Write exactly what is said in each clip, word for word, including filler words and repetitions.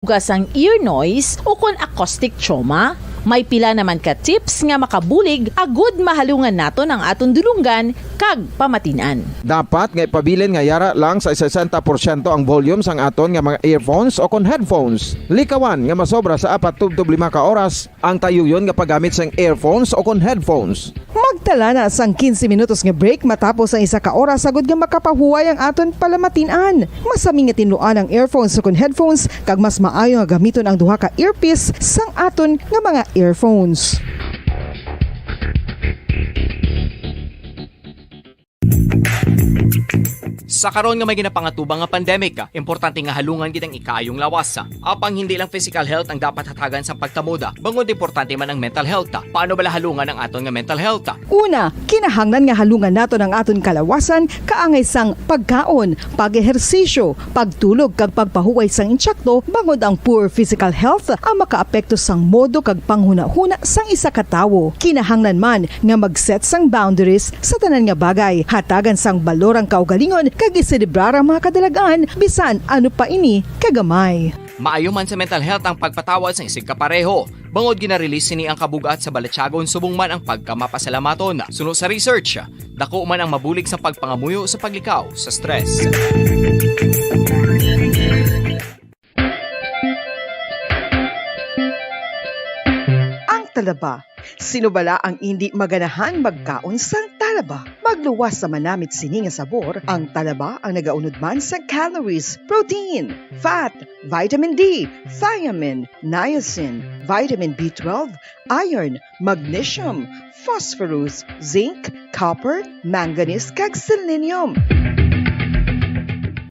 Hugas sang ear noise ukon acoustic trauma. May pila naman ka tips nga makabulig agud mahalungan naton ang aton dulonggan kag pamatin-an. Dapat nga ipabilin nga yara lang sa sesenta porsyento ang volume sang aton nga mga earphones ukon headphones. Likawan nga masobra sa apat tubtob lima ka oras ang tayuyon nga paggamit sang earphones ukon headphones. Magtala na sang quince minutos nga break matapos ang isa ka oras agud nga makapahuway ang aton palamatin-an. Masami nga tinluan ang earphones ukon headphones kag mas maayo nga gamiton ang duha ka earpiece sang aton nga mga earphones. Sa karon nga may ginapangatubang nga pandemic, importante nga halungan gid ang ikaayong lawas. Apang hindi lang physical health ang dapat hatagan sa pagtamod, bangod importante man ang mental health. Paano bala halungan ang aton nga mental health? Una, kinahanglan nga halungan naton ang aton kalawasan kaangay sang pagkaon, pag-ehersisyo, pagtulog kag pagpahuway sang insakto, bangod ang poor physical health ang makaapekto sang modo kag panghunahuna sang isa ka tawo. Kinahanglan man nga mag-set sang boundaries sa tanan nga bagay. Hatagan sang balor ang kaugalingon kag iselebrar ang mga kadalag-an, bisan ano pa ini kagamay. Maayo man sa mental health ang pagpatawad sang isigkapareho, bangod gina-release sini ang kabug-at sa balatyagon subong man ang pagkamapasalamaton. Suno sa research, dako man ang mabulig sa pagpangamuyo sa paglikaw sa stress. Ang talaba. Sino bala ang indi maganahan magkaon sang talaba? Magluwas sa manamit sini nga sabor, ang talaba ang nagaunod man sa calories, protein, fat, vitamin D, thiamine, niacin, vitamin B twelve, iron, magnesium, phosphorus, zinc, copper, manganese, kag selenium.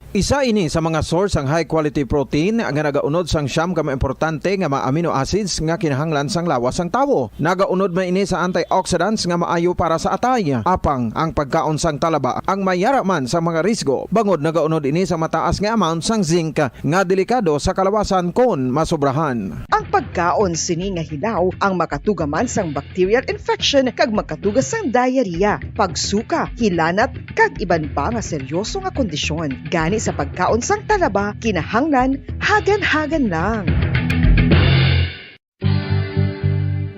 Isa ini sa mga source sang high quality protein nga nagaunod sang siyam ka mga importante nga mga amino acids nga kinahanglan sang lawas sang tawo. Nagaunod man ini sa antioxidants nga maayo para sa atay. Apang ang pagkaon sang talaba ang mayara man sa mga risgo, bangod nagaunod ini sa mataas nga amount sang zinc nga delikado sa kalawasan kon masobrahan. Ang pagkaon sini nga hilaw ang makatuga man sang bacterial infection kag makatuga sang diarrhea, pagsuka, hilanat, kag iban pa nga seryoso nga kondisyon. Gani sa pagkaon sang talaba, kinahanglan hagan-hagan lang.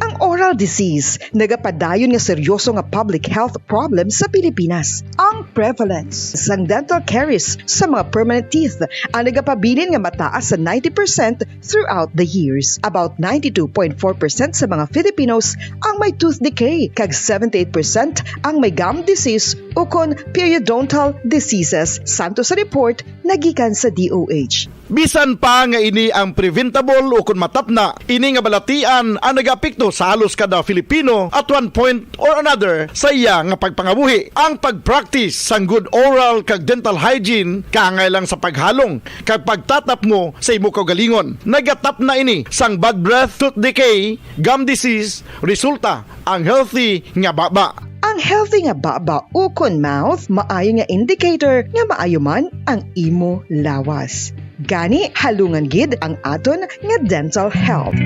Ang oral disease nagapadayon nga seryoso nga public health problem sa Pilipinas. Ang prevalence sang dental caries sa mga permanent teeth ang nagapabilin nga mataas sa ninety percent throughout the years. About ninety-two point four percent sa mga Filipinos ang may tooth decay, kag seventy-eight percent ang may gum disease ukon periodontal diseases, santo sa report nga gikan sa D O H. Bisan pa nga ini ang preventable ukon matapna, ini nga balatian ang nagaapekto sa halos kada Filipino at one point or another sa iya nga pagpangabuhi. Ang pag-practice sang good oral kag dental hygiene kaangay lang sa paghalong kag pagtatapmo sa imo kaugalingon. Nagatapna ini sang bad breath, tooth decay, gum disease, resulta ang healthy nga baba. Ang healthy nga baba ukon mouth maayo nga indicator nga maayo man ang imo lawas. Gani, halungan gid ang aton nga dental health.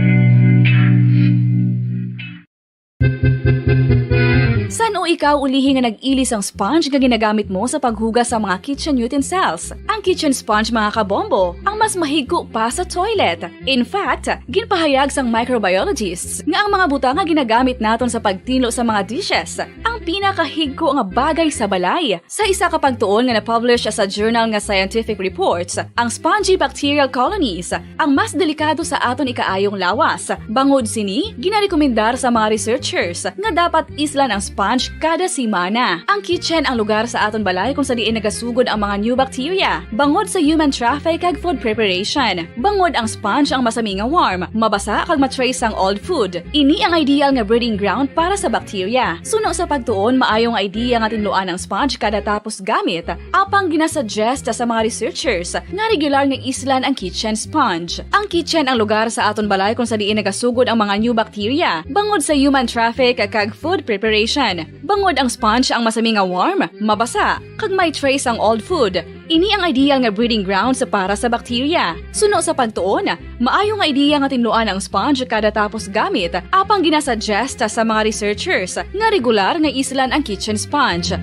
San-o ikaw ulihi nga nag-ili sang sponge nga ginagamit mo sa paghugas sa mga kitchen utensils? Ang kitchen sponge, mga kabombo, ang mas mahigko pa sa toilet. In fact, ginpahayag sang microbiologists nga ang mga butang nga ginagamit naton sa pagtinlo sa mga dishes ang pinakahigko nga bagay sa balay. Sa isa ka pagtuon nga na-publish sa journal nga Scientific Reports, ang spongy bacterial colonies ang mas delikado sa aton ikaayong lawas. Bangod sini, ginarekomendar sa mga researchers nga dapat islan ang sponge kada semana. Ang kitchen ang lugar sa aton balay kung sa diin nagasugod ang mga new bacteria, bangod sa human traffic kag food preparation. Bangod ang sponge ang masami nga warm, mabasa kag ma-trace ang old food. Ini ang ideal nga breeding ground para sa bacteria. Suno sa pagtuon, maayo nga idea nga tinluan ang sponge kada tapos gamit. Apang ginasuggest sa mga researchers nga regular nga islan ang kitchen sponge. Ang kitchen ang lugar sa aton balay kung sa diin nagasugod ang mga new bacteria, bangod sa human traffic kag food preparation. Bangod ang sponge ang masami nga warm, mabasa, kag may trace ang old food. Ini ang ideal nga breeding grounds para sa bacteria. Suno sa pagtuon, maayo nga idea nga tinluan ang sponge kada tapos gamit, apang ginasuggest sa mga researchers nga regular nga islan ang kitchen sponge.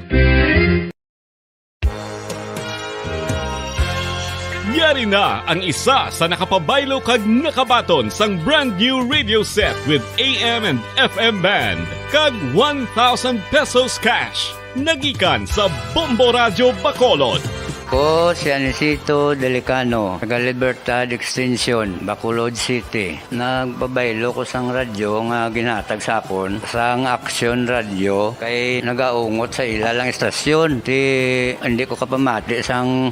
Ari na ang isa sa nakapabaylo kag nakabaton sang brand new radio set with A M and F M band kag one thousand pesos cash. Nagikan sa Bombo Radyo Bacolod. Ko si Anisito Delicano, taga Libertad Extension, Bacolod City. Nagpabaylo ko sang radyo nga ginhatag sa akon sang Action Radio kay nagaungot sa ila lang istasyon. Ti, hindi ko kapamati sang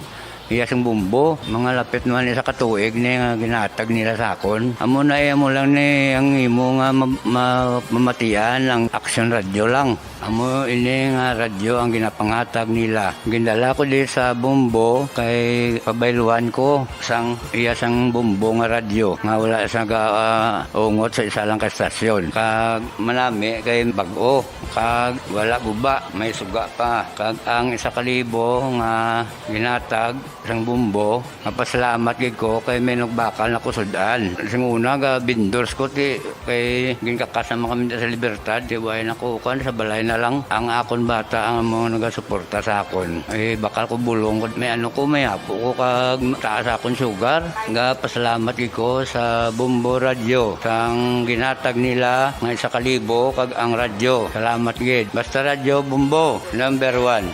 iya sang Bombo. Mga lapit naman isa ka tuig ni nga ginhatag nila sa akon. Amo na, eh, amo lang ni ang imo nga ma-, ma-, mamatian ang Action Radio lang. Amo ini nga radyo ang ginapangatag nila. Gindala ko di sa Bombo kay pabayluan ko sang iya sang Bombo nga radyo nga wala sa ga, ah, ungot sa isa lang ka estasyon. Kag manami kay bag-o, kag wala guba, may suga pa. Kag ang isa ka libo nga ginatag sang Bombo, mapasalamat gid ko kay may nagbakal na ko sud-an. Sing una, ga vendors ko, ti, kay ginkakas naman kami sa Libertad, ti, way na ko, kuwan, sa balay na lang. Ang akon bata ang mga nagasuporta sa akon. Eh, bakal ko bulong ko, may ano ko, may apo ko, kag taas akon sugar. Ga pasalamat gid ko sa Bombo Radio, sang ginatag nila nga isa ka libo, kag ang radyo. Salamat gid. Basta Radyo Bombo, number one.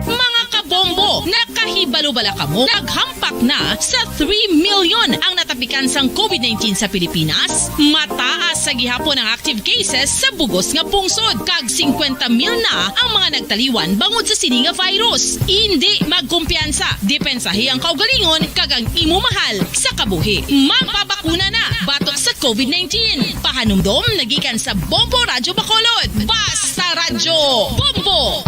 Mga kabombo, nakahibalo bala kamo? Naghampak na sa three million ang natapikan sang covid nineteen sa Pilipinas. Mataas sa gihapon ang active cases sa bugos nga pungsod, kag singkwenta mil na ang mga nagtaliwan bangod sa sini nga virus. Indi magkumpiyansa, depensahi ang kaugalingon kag ang imo mahal sa kabuhi. Magpabakuna na batok sa covid nineteen. Pahanumdom nagikan sa Bombo Radyo Bacolod. Basta Radyo Bombo!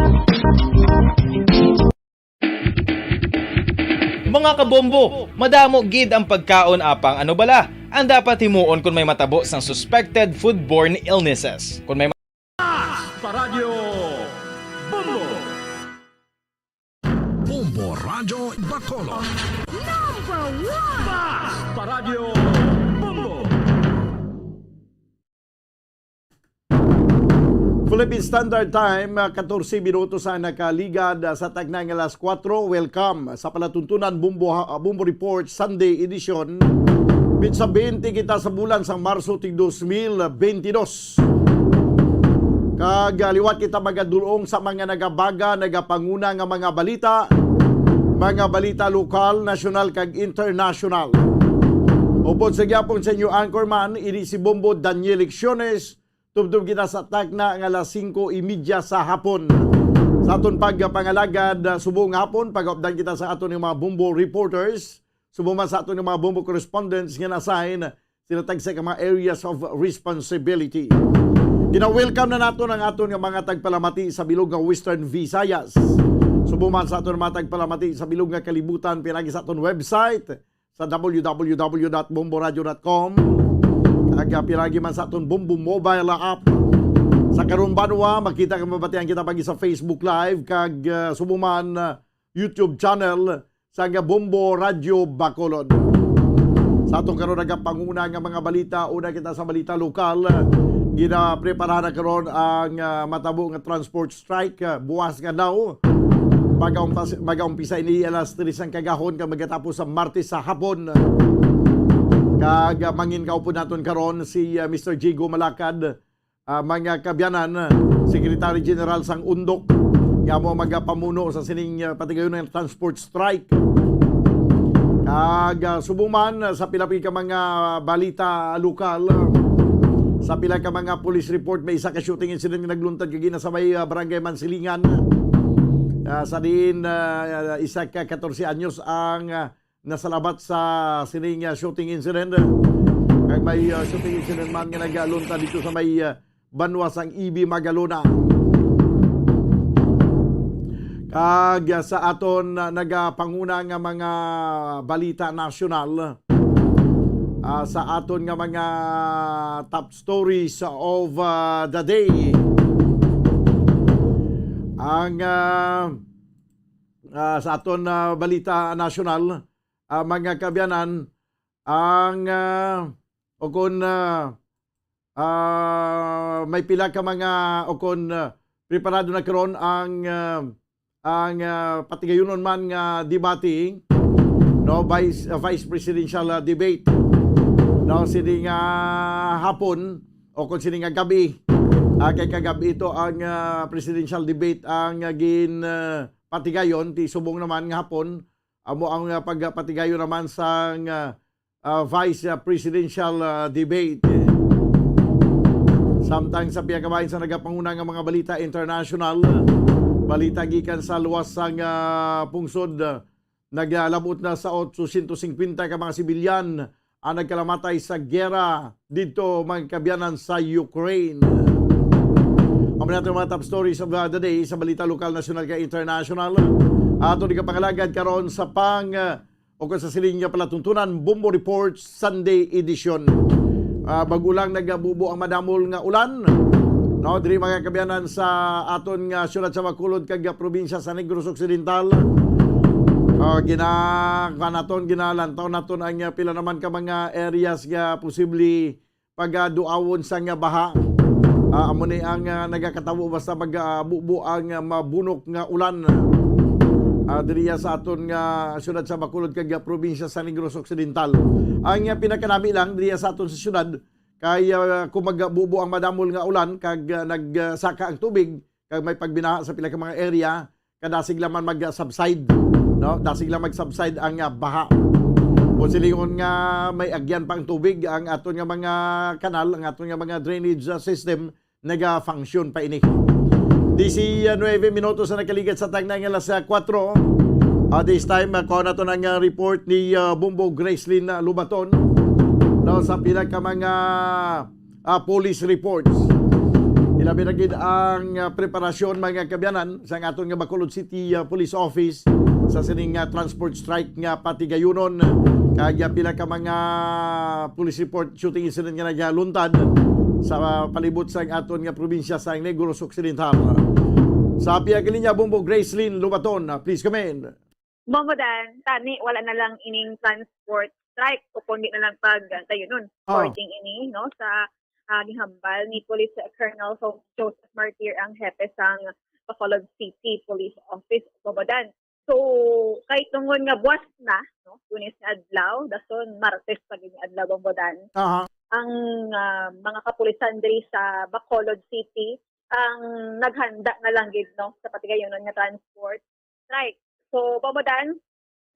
Mga kabombo, madamo gid ang pagkaon, apang ano bala ang dapat himuon kon may matabo sang suspected foodborne illnesses? Kon may Basta Radyo Bombo! Bombo Radyo Bacolod. Number one! Basta Radyo Bombo! Philippine Standard Time, ah, katorse minutos ang nakaligad, ah, sa takna nga alas kuwatro. Welcome sa palatuntunan Bombo, ah, Bombo Report Sunday Edition. Pitsa bente kita sa bulan sang Marso tig dos mil bentidós. Kag, ah, liwat kita magadulong sa mga nagabaga, nagapanguna nga mga balita, mga balita lokal, nasyonal, kag internasyonal. Upod sa gyapon sa inyo anchorman, ini si Bombo Daniel Lecciones, tubtob kita sa takna nga alas singko y media sa hapon. Sa aton pagpangalagad, ah, subong hapon, pagaupdan kita sa aton nga mga Bombo reporters, subong man sa aton nga mga Bombo correspondents nga na-assign sila tagsa ka mga areas of responsibility. Gina-welcome na naton ang aton nga mga tagpalamati sa bilog nga Western Visayas. Subong man sa aton mga tagpalamati sa bilog nga kalibutan, pinagi sa aton website, sa W W W dot bomboradio dot com. Kag, ah, pinagi man sa aton Bombo mobile app. Sa karong banwa, makita kag mabatian kita pagi sa Facebook Live kag, ah, subong man, ah, YouTube channel sang Bombo Radyo Bacolod. Sa atong karon nagapanguna nga mga balita, una kita sa balita lokal. Ginapreparahan na karon ang, ah, matabo nga transport strike, ah, buwas nga daw. Magaumpas-, magaumpisa ini alas tres ang kagahon kag magatapos sa Martes sa hapon. Kag, ah, mangin kaupod naton karon si, ah, Mister Jigo Malakad, ah, mga kabyanan, Secretary General sang undok, nga amo magapamuno sa sining, ah, patigayon nga transport strike. Kag, ah, subong man, ah, sa pila pa ka mga balita lokal, sa pila ka mga police report, may isa ka shooting incident nga nagluntad kag ina sa may, ah, Barangay Mansilingan. Ah, sa diin, ah, isa ka katorse anyos ang, ah, nasalabat sa sining, ah, shooting incident. Kag may, ah, shooting incident man nga nagaluntad dito sa may, ah, banwa sang Ibi, Magalona. Kag, ah, sa aton, ah, nagapanguna nga mga balita nasyonal, ah, sa aton nga mga top stories of, ah, the day. Ang, ah, ah, sa aton, ah, balita nasyonal, ah, mga kabyanan, ang, ah, o kon, ah, ah, may pila ka mga, o kon, ah, Preparado na karon ang, ah, ang, ah, patigayunon man nga debate, no, vice, ah, vice presidential, ah, debate, no, sini nga hapon o kung sini nga gabi, ah, kay kagabi ito ang, ah, presidential debate ang, ah, gin, ah, patigayon, ti subong naman nga hapon, amo ang, ah, pagpatigayon naman sang, ah, ah, vice, ah, presidential, ah, debate. Samtang sa pihak bahin sa nagapanguna nga mga balita international, balita gikan sa luwas sang, ah, pungsod, ah, naglabot na sa otso syentos singkwenta ka mga sibilyan ang nagkalamatay sa gera didto, mga kaabyanan, sa Ukraine. Amo na aton mga top stories of the day sa balita lokal, nasyonal, kag international. Aton ikapangalagad karon sa pang, ah, o kung sa siling nga palatuntunan, Bombo Report Sunday Edition. Ah, bag-o lang nagabubo ang madamol nga ulan, no, diri, mga kaabyanan, sa aton nga siyudad sa Bacolod kag, ah, probinsya sa Negros Occidental. Ah, gina-, kuwan naton, ginalantaw naton ang, ah, pila naman ka mga areas nga posible pagaduawon sang baha. Ah, amo ni ang, ah, nagakatawo basta mag, ah, bubo ang, ah, mabunok nga ulan, ah, diriya sa aton nga siyudad sa Bacolod kag, ah, probinsya sa Negros Occidental. Ang, ah, pinakanami lang diriya sa aton sa siyudad kay, ah, kung magbubo ang madamol nga ulan kag, ah, nagsaka ang tubig kag may pagbinaha sa pila ka mga area, kadasig lang man mag-subside, no? Dasig lang mag-subside ang, ah, baha. O silingon nga may agyan pa ang tubig, ang aton nga mga kanal, ang aton nga mga drainage, ah, system, naga-function pa ini. Disinuebe minutos na nakaligat sa tagna nga alas, ah, kuwatro. Ah, this time, ah, kuha nato ang, ah, report ni, ah, Bombo Gracelyn, ah, Lubaton, no, sa pila ka mga ah, police reports. Ilabi na gid ang, ah, preparasyon, mga kaabyanan, sa aton nga Bacolod City, ah, Police Office sa sining, ah, transport strike nga patigayunon. Kag, ah, pila ka mga police report, shooting incident nga nagaluntad sa, ah, palibot sa aton nga probinsya sa Negros Occidental. Sa pihak linya, Bombo Gracelyn Lubaton, ah, please come in. Momodan, tani wala na lang ining transport strike o kundi na lang pag, ah, tayo nun, Ah. According ini, no, sa, ah, gihambal ni Police Colonel Jo-, Joseph Martir, ang hepe sang Bacolod City Police Office, Momodan. So, kay tungod nga buwas na, no, Lunes nga adlaw, dason Martes pa gid nga adlaw, Momodan. Aha. Ang, ah, mga kapulisan diri sa Bacolod City ang naghanda na lang gid, no, sa patigayunon nga transport strike. So, Momodan,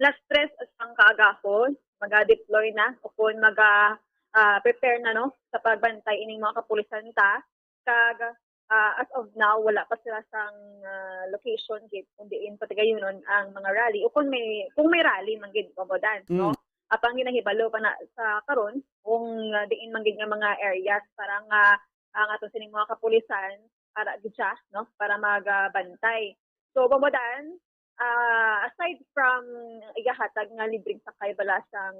las tres sang kaagahon, maga-deploy na o kung maga, ah, prepare na, no, sa pagbantay ining mga kapulisan ta. Kag, ah, as of now, wala pa sila sang, ah, location gid kung diin patigayunon ang mga rally o kung may, kung may rally man gid, Momodan, no? Mm. Apang ginahibalo pa na sa karon kung, ah, diin man gid nga mga areas para nga ang ato sining mga kapulisan ara gid siya, no, para magabantay. So, Momodan, ah, aside from igahatag nga libreng sakay bala sang,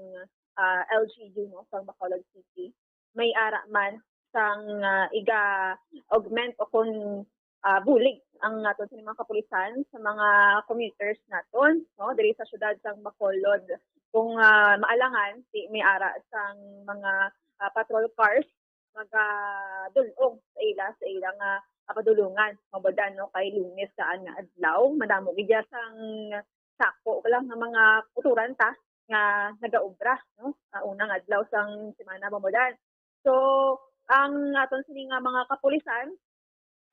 ah, L G U, no, sang Bacolod City, may ara man sang, ah, iga-augment o kung, ah, bulig ang aton sa mga kapulisan sa mga commuters naton, no, diri sa siyudad sang Bacolod. Kung, ah, maalangan, si may ara sang mga, ah, patrol cars magadul-ong sa ila, sa ila nga, ah, padulungan, Momodan, no, kay Lunes daan nga adlaw. Madamo gid ya sang sako lang nga mga kautoran ta nga nagaobra, no, ah, unang adlaw sang semana, Momodan. So, ang aton sini nga mga kapulisan,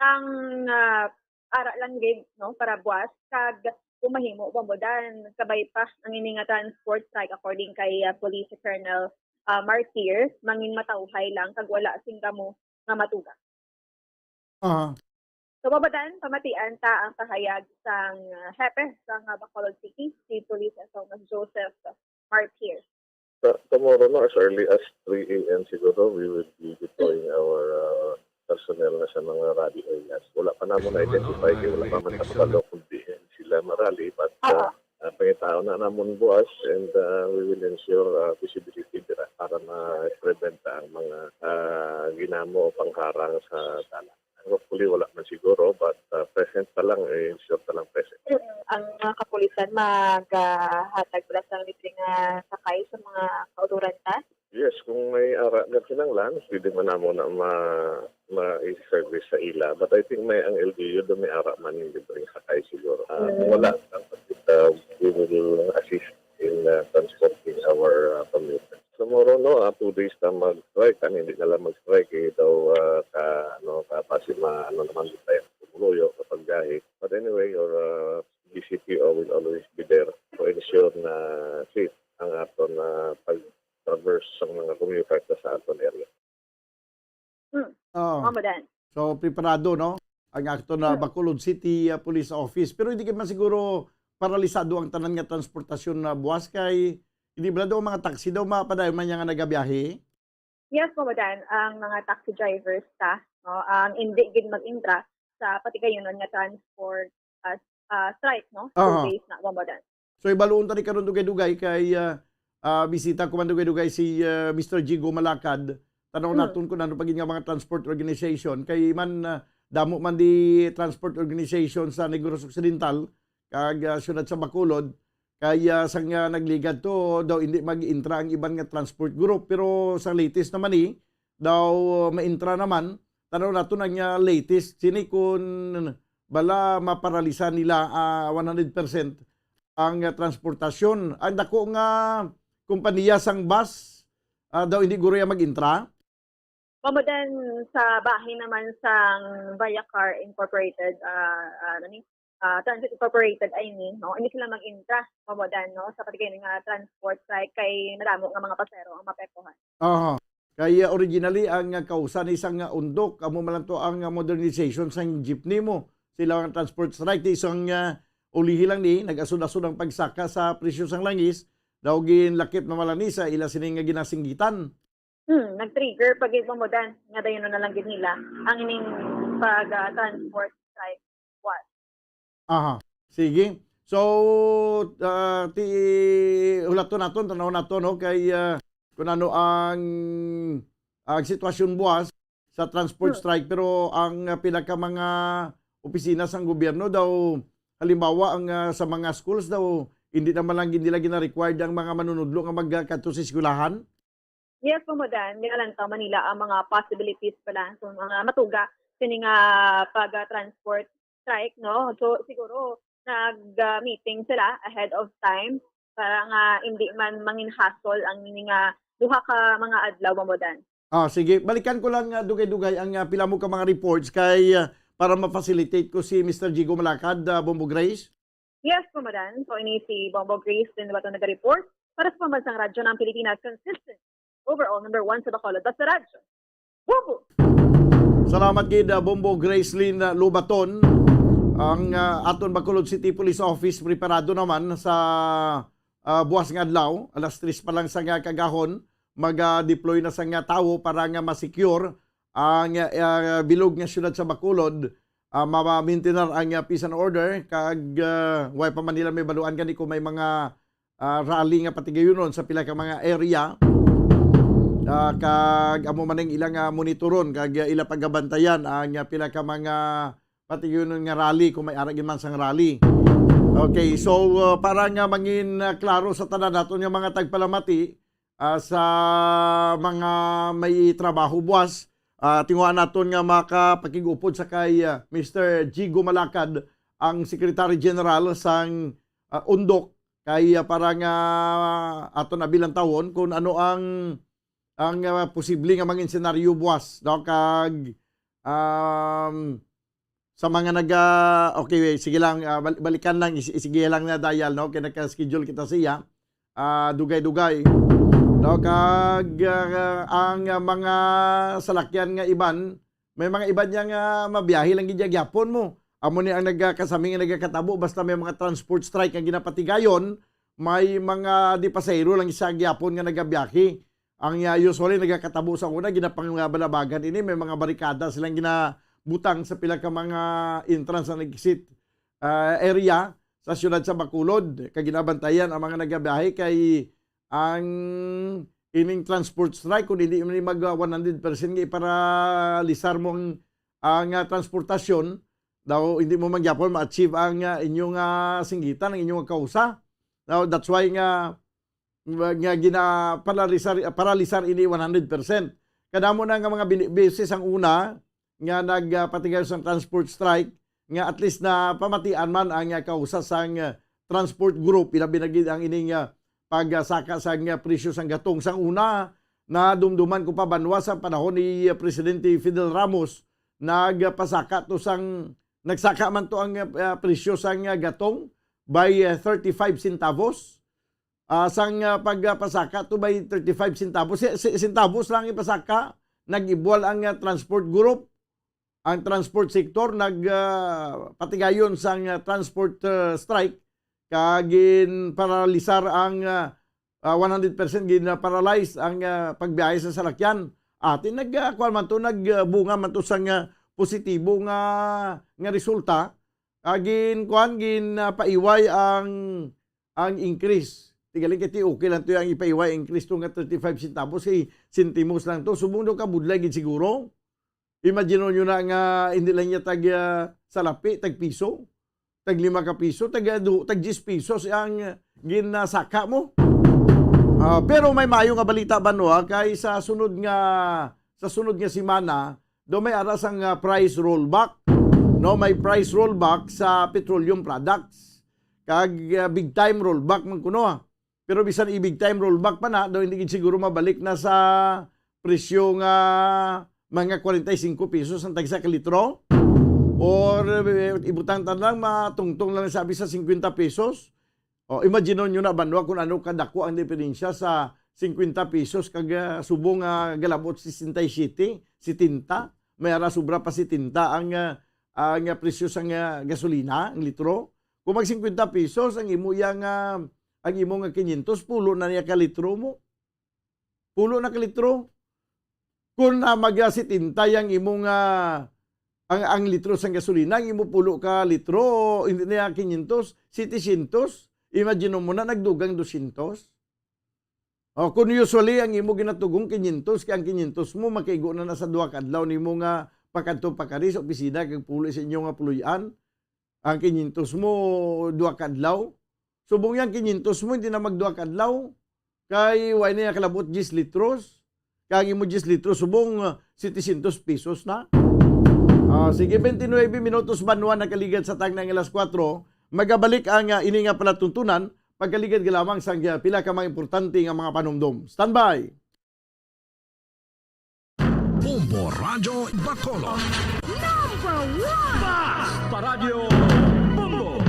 ang, ah, ara lang gid, no, para buwas, kag kung mahimo, Momodan, kabay pa ang ini nga transport strike, according kay, ah, Police Colonel, ah, Martir, mangin matawhay lang kag wala sing kamo nga matuga. Aha. So, Momodan, pamatian ta ang kahayag sang, ah, hepe sang, ah, Bacolod City, si Police Thomas Joseph Martir. Sa tomorrow, no, as early as three a.m. siguro, we will be deploying our, uh, personnel na sa mga rally areas. Wala pa namon na-identify, kay wala pa man nakabalo kung diin sila marally, but, uh, uh, pangitaon na namon buwas, and, uh, we will ensure, uh, visibility dira para ma-prevent ang mga, uh, ginamo o pangharang sa dalan. Hopefully, wala man siguro, but, uh, present pa lang, eh, ensure pa lang present. Ang mga kapulisan maghatag bala sang libre nga sakay sa mga kautoran ta? Yes, kung may ara nga kinahanglan, pwede man namo na ma-, ma-service sa ila. But I think may ang L G U do may ara man yung libreng sakay siguro. Ah, kung wala, dapat kita, we will assist in, uh, transporting our, uh, commuters. Tomorrow, no, ah, two days na mag-strike. Ano, hindi na lang mag-strike, eh, daw, ah, ka, ano, ka, basi ma-, ano naman tayo, tumuloyo kapag gahi. But anyway, your, uh, D C P O will always be there to ensure na safe ang aton, ah, pag-traverse sang mga commuters sa aton area. Hmm. Oh. Mamo dan. So, preparado, no? Ang akto na Bacolod City, ah, Police Office. Pero hindi ka man siguro paralisado ang tanan nga transportasyon na buwas kay hindi bala daw ang mga taxi daw mapadayon man niya nga nagabiyahe? Yes, Mamo Dan, ang mga taxi drivers ta, no, ang hindi gid mag-intra sa patigayunon nga transport, ah, ah, strike, no? Two Aha. days na, Mamo Dan. So, ibaluon ta ni karon dugay-dugay kay, ah, ah, bisita ko man dugay-dugay si, ah, Mister Jigo Malakad. Tanaw Hmm. naton kung ano pa gid nga mga transport organization. Kay man, ah, damo man di transport organization sa Negros Occidental, kag, ah, siyudad sa Bacolod. Kay, ah, sang, ah, nagligad to, daw hindi mag-intra ang iban nga transport group. Pero sa latest naman ni, daw, ah, ma-intra naman. Tanaw naton ang, ah, latest. Sini kun bala maparalisa nila, ah, one hundred percent ang, ah, transportasyon. Ang dako nga kompanya sang bus, ah, daw hindi guro ya mag-intra. Mamo dan sa bahin naman sang Viacar Incorporated, ah, ah, ano ni? Ah, Transit Incorporated, I mean, no? Hindi sila mag-intra, mamo dan, no? Sa patigay nga transport strike kay madamo nga mga pasero ang mapekohan. Aha. Kay, ah, originally, ang, ah, kausa ni sang, ah, Undok, amo man lang to ang, ah, modernization sang jeepney mo. Sila ang transport strike, di isang, ah, ulihi lang ni, nag-asod-asod ang pagsaka sa presyo sang langis, daw ginlakip na man lang ni sa ila sini nga ginasinggitan. Hmm, nag-trigger pa gid mo dan, nga dayon na lang gid nila ang ining pag, ah, transport strike was. Aha. Sige. So, ah, ti, hulaton naton, tanaw naton, no, kay, ah, kung ano ang, ang sitwasyon buwas sa transport Hmm. strike, pero ang, ah, pila ka mga opisina sang gobyerno daw, halimbawa, ang, ah, sa mga schools daw, hindi naman lang gid nila gina-required ang mga manunudlo nga magkadto sa eskwelahan. Yes, Mamo Dan, ginalantaw man nila ang mga possibilities pala, so, mga matuga sini nga pag, ah, transport strike, no? So, siguro nag-meeting sila ahead of time para nga hindi man mangin-hassle ang ini nga duha ka mga adlaw, Mamo Dan. Ah, sige, balikan ko lang, ah, dugay-dugay ang, ah, pila mo ka mga reports kay, ah, para ma-facilitate ko si Mister Jigo Malakad, ah, Bombo Grace. Yes, Mamo Dan. So, ini si Bombo Grace din ba ito nag-report para sa Pambansang Radyo ng Pilipinas, consistent overall number one sa Bacolod, basta radyo. Bombo! Salamat gid, ah, Bombo Gracelyn, ah, Lubaton. Ang, ah, aton Bacolod City Police Office preparado naman sa, ah, buwas nga adlaw, alas tres pa lang sa nga kagahon, mag-deploy na sa nga tawo para nga ma-secure ang, ah, bilog nga siyudad sa Bacolod. Ah, ma-, ma-maintain ang, ah, peace and order, kag, ah, way pa man nila may baluan gani kung may mga, ah, rally nga patigayunon sa pila ka mga area. Ah, kag amo man ang ilang, ah, monitoron kag, ah, ila pagabantayan ang, ah, pila ka mga patigayunon nga rally kung may ara gid man sang rally. Okay, so, ah, para nga mangin, ah, klaro sa tanan naton nga mga tagpalamati, ah, sa mga may trabaho buwas, ah, tinguhaan naton nga makapakig-upod sa kay, ah, Mister Jigo Malakad, ang Secretary General sang, ah, Undok, kay, ah, para nga aton abilantawon kung ano ang, ang, ah, posible nga mangin senaryo buwas, no? Kag, um, sa mga naga-, okay, sige lang, ah, bal-, balikan lang, is-, sige lang na dial, no? Kay nagka-schedule kita siya. Ah, dugay-dugay. No? Kag, ah, ang, ah, mga salakyan nga iban, may mga iban niya nga mabiyahe lang gid gyapon mo. Amo ni ang nagakasami nga nagakatabo, basta may mga transport strike nga ginapatigayon, may mga di pasahero lang sa gyapon nga nagabiyahe. Ang, ah, usually nagakatabo sa una, ginapangabalabagan ini, may mga barikada silang ginabutang sa pila ka mga entrance and exit, ah, area sa siyudad sa Bacolod. Kag ginabantayan ang mga nagabiyahe kay ang ining transport strike, kung hindi man mag, ah, one hundred percent nga iparalisar mo ang, ang, ah, transportasyon, daw hindi mo man gyapon ma-achieve ang, ah, inyong, ah, singgitan, ang inyong kausa. Now, that's why nga nga ginaparalisar, paralisar ini one hundred percent. Kadamo na nga mga bini-, beses ang una nga nagpatigayon sang transport strike, nga at least na pamatian man ang, ah, kausa sang, ah, transport group, ilabi na gid ang ining, ah, pagsaka sang, ah, presyo sang gatong. Sang una, nadumduman ko pa, Banwa, sa panahon ni, ah, Presidente Fidel Ramos, nagpasaka to sang, nagsaka man to ang, ah, presyo sang, ah, gatong by, ah, thirty-five centavos. Ah, sang, ah, pagpasaka to by thirty-five centavos. Si, si, centavos lang ipasaka, nag-ibuwal ang, ah, transport group, ang transport sector, nag, ah, patigayon sang, ah, transport, ah, strike, kag ginparalisar ang, ah, ah, one hundred percent gin-paralyze ang, ah, pagbiyahe sa salakyan. Ati nag, ah, kuwan man to, nag, ah, bunga man to sang, ah, positibo nga, nga resulta. Ah, gin, kuwan, gin, ah, paiway ang, ang increase. Tigaling kay ti okay lang to ang ipaiway increase to nga thirty-five centavos, kay sentimos lang to. Subong daw kabudlay gid siguro. Imagine nyo na nga hindi lang niya tag, ah, salapi, tag piso, tag lima ka piso, tag, ah, du-, tag diyes pesos ang ginasaka mo. Ah, pero may maayo nga balita, Banwa, kay sa sunod nga, sa sunod nga semana, do may ara sang, ah, price rollback. No, may price rollback sa petroleum products. Kag, ah, big time rollback man kuno, ah. Pero bisan i-big time rollback pa na, daw hindi gid siguro mabalik na sa presyo nga mga forty-five pesos ang tagsa ka litro. Or, eh, ibutang ta lang, matungtong lang sabi sa fifty pesos. O, imagine nyo na, Banwa, kung ano kadako ang diferensya sa fifty pesos kag, ah, subong nga galabot sesenta y siete, setenta. May ara sobra pa setenta ang, ah, ang, ah, presyo sang, ah, gasolina, ang litro. Kung mag fifty pesos ang imo yang, ah, ang imo nga quinientos, pulo na niya ka litro mo. Pulo na ka litro. Kung, ah, mag, ah, setenta yang imo nga, ang, ang litro sang gasolina, ang imo pulo ka litro, hindi na quinientos, setecientos. Imagine mo na, nagdugang doscientos. O, kung usually ang imo ginatugong quinientos, kay ang quinientos mo makaigo na na sa duha ka adlaw nimo nga pakadto pakari sa opisina kag puli sa inyo nga puloy-an. Ang quinientos mo, duha ka adlaw. Subong yang quinientos mo, hindi na magduha ka adlaw. Kay, wa na niya kalabot diyes litros. Kay ang imo diyes litros, subong, ah, setecientos pesos na. Ah, sige, twenty-nine minutos, Banwa, nakaligad sa tagna nga alas kuwatro. Magabalik ang, ah, ini nga palatuntunan, pagkaligad ka lamang sa, ah, pila ka mga importante nga mga panumdom. Standby! Bombo Radyo Bacolod. Number one! Basta Radyo Bombo!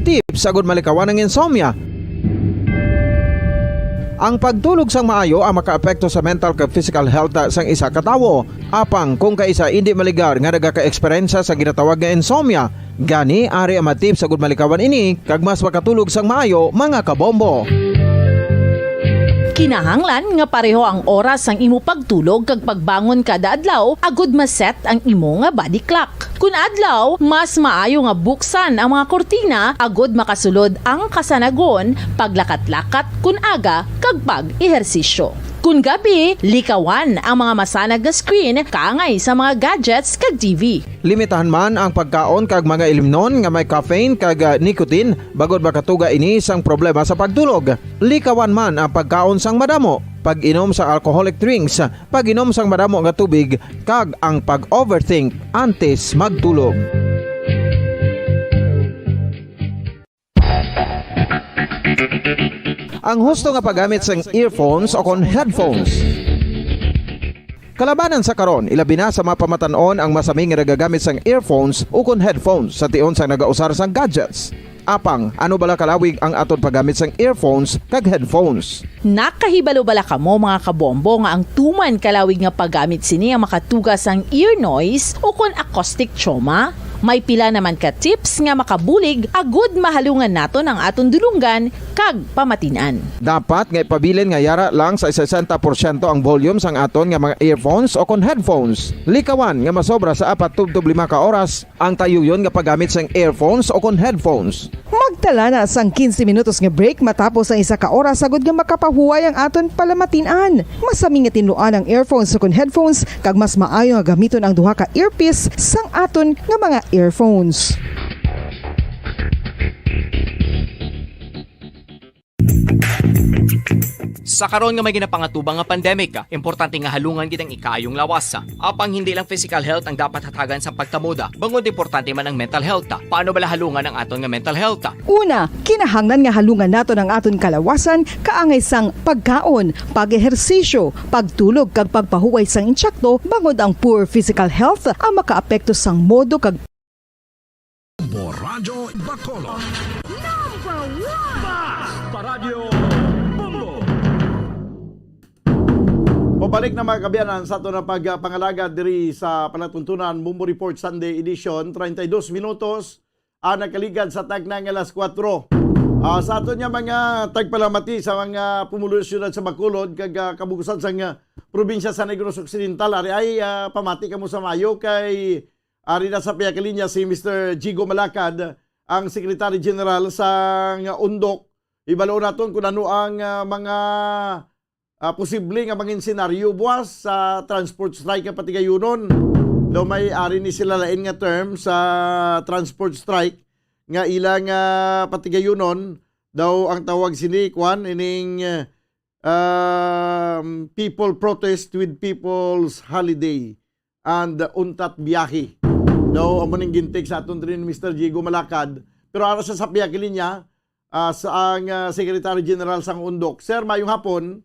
Tips agud malikawan ang insomnia. Ang pagtulog sang maayo ang makaapekto sa mental kag physical health sang isa ka tawo. Apang kung kaisa indi maligar nga nagaka-eksperyensya sa ginatawag nga insomnia, gani ari ang mga tips agud malikawan ini kag mas makatulog sang maayo, mga kabombo. Kinahanglan nga pareho ang oras sang imo pagtulog kag pagbangon kada adlaw agud ma-set ang imo nga body clock. Kun adlaw, mas maayo nga buksan ang mga kurtina agud makasulod ang kasanagon, paglakat-lakat kun aga, kag pag-ehersisyo. Kun gabi, likawan ang mga masanag nga screen kaangay sa mga gadgets kag T V. Limitahan man ang pagkaon kag mga ilimnon nga may caffeine kag, ah, nicotine, bangod makatuga ini sang problema sa pagtulog. Likawan man ang pagkaon sang madamo, pag-inom sa alcoholic drinks, pag-inom sang madamo nga tubig, kag ang pag-overthink antes magtulog. Ang husto nga paggamit sang earphones o kon headphones. Kalabanan sa karon, ilabi na sa mga pamatan-on ang masami nga nagagamit sang earphones o kon headphones sa tion sang nagausar sang gadgets. Apang, ano bala kalawig ang aton paggamit sang earphones kag headphones? Nakahibalo bala kamo, mga kabombo, nga ang tuman kalawig nga paggamit sini ang makatuga sang ear noise o kon acoustic trauma? May pila naman ka tips nga makabulig agud mahalungan naton ang aton dulonggan kag pamatin-an. Dapat nga ipabilin nga yara lang sa sesenta porsyento ang volume sang aton nga mga earphones o kon headphones. Likawan nga masobra sa apat tubtob lima ka oras ang tayuyon nga paggamit sang earphones o kon headphones. Magtala na sang quince minutos nga break matapos ang isa ka oras, agud nga makapahuway ang aton palamatin-an. Masami nga tinluan ang earphones o kon headphones, kag mas maayo nga gamiton ang duha ka earpiece sang aton nga mga earphones. Sa karon nga may ginapangatubang nga pandemic, importante nga halungan gid ang ikaayong lawas. Apang hindi lang physical health ang dapat hatagan sa pagtamuda, bangod importante man ang mental health. Paano bala halungan ang aton nga mental health? Una, kinahanglan nga halungan naton ang aton kalawasan kaangay sang pagkaon, pag-ehersisyo, pagtulog kag pagpahuway sang insakto, bangod ang poor physical health ang makaapekto sang modo kag Bombo Radyo Bacolod. Number one! Mas pa Radyo Bombo! Pabalik na, mga kaabyanan, sa aton nga pagpangalagad diri sa palatuntunan, Bombo Report Sunday Edition, treinta y dos minutos ang nakaligad sa tagna nga alas kuwatro. Ah, sa aton nga mga tagpalamati sa mga pumuluyo sa siyudad sa Bacolod kag ah, kabugusan sang ah, probinsya sa Negros Occidental, ari ay ah, pamati kamo sa maayo kay ari na sa pihak linya si Mister Jigo Malacad, ang Secretary General sang undok. Ibalo naton kung ano ang ah, mga ah, posible nga mangin senaryo buwas sa transport strike nga patigayunon. Daw may ari ni sila lain nga term sa transport strike nga ila nga patigayunon. Daw ang tawag sini, kwan, ining ah, um, people protest with people's holiday and untat biyahe. Daw amo ning gintik sa aton diri ni Mister Jigo Malacad. Pero ara sa sapya kini niya, ah, sa ang ah, Secretary General sang undok. Sir, mayong hapon.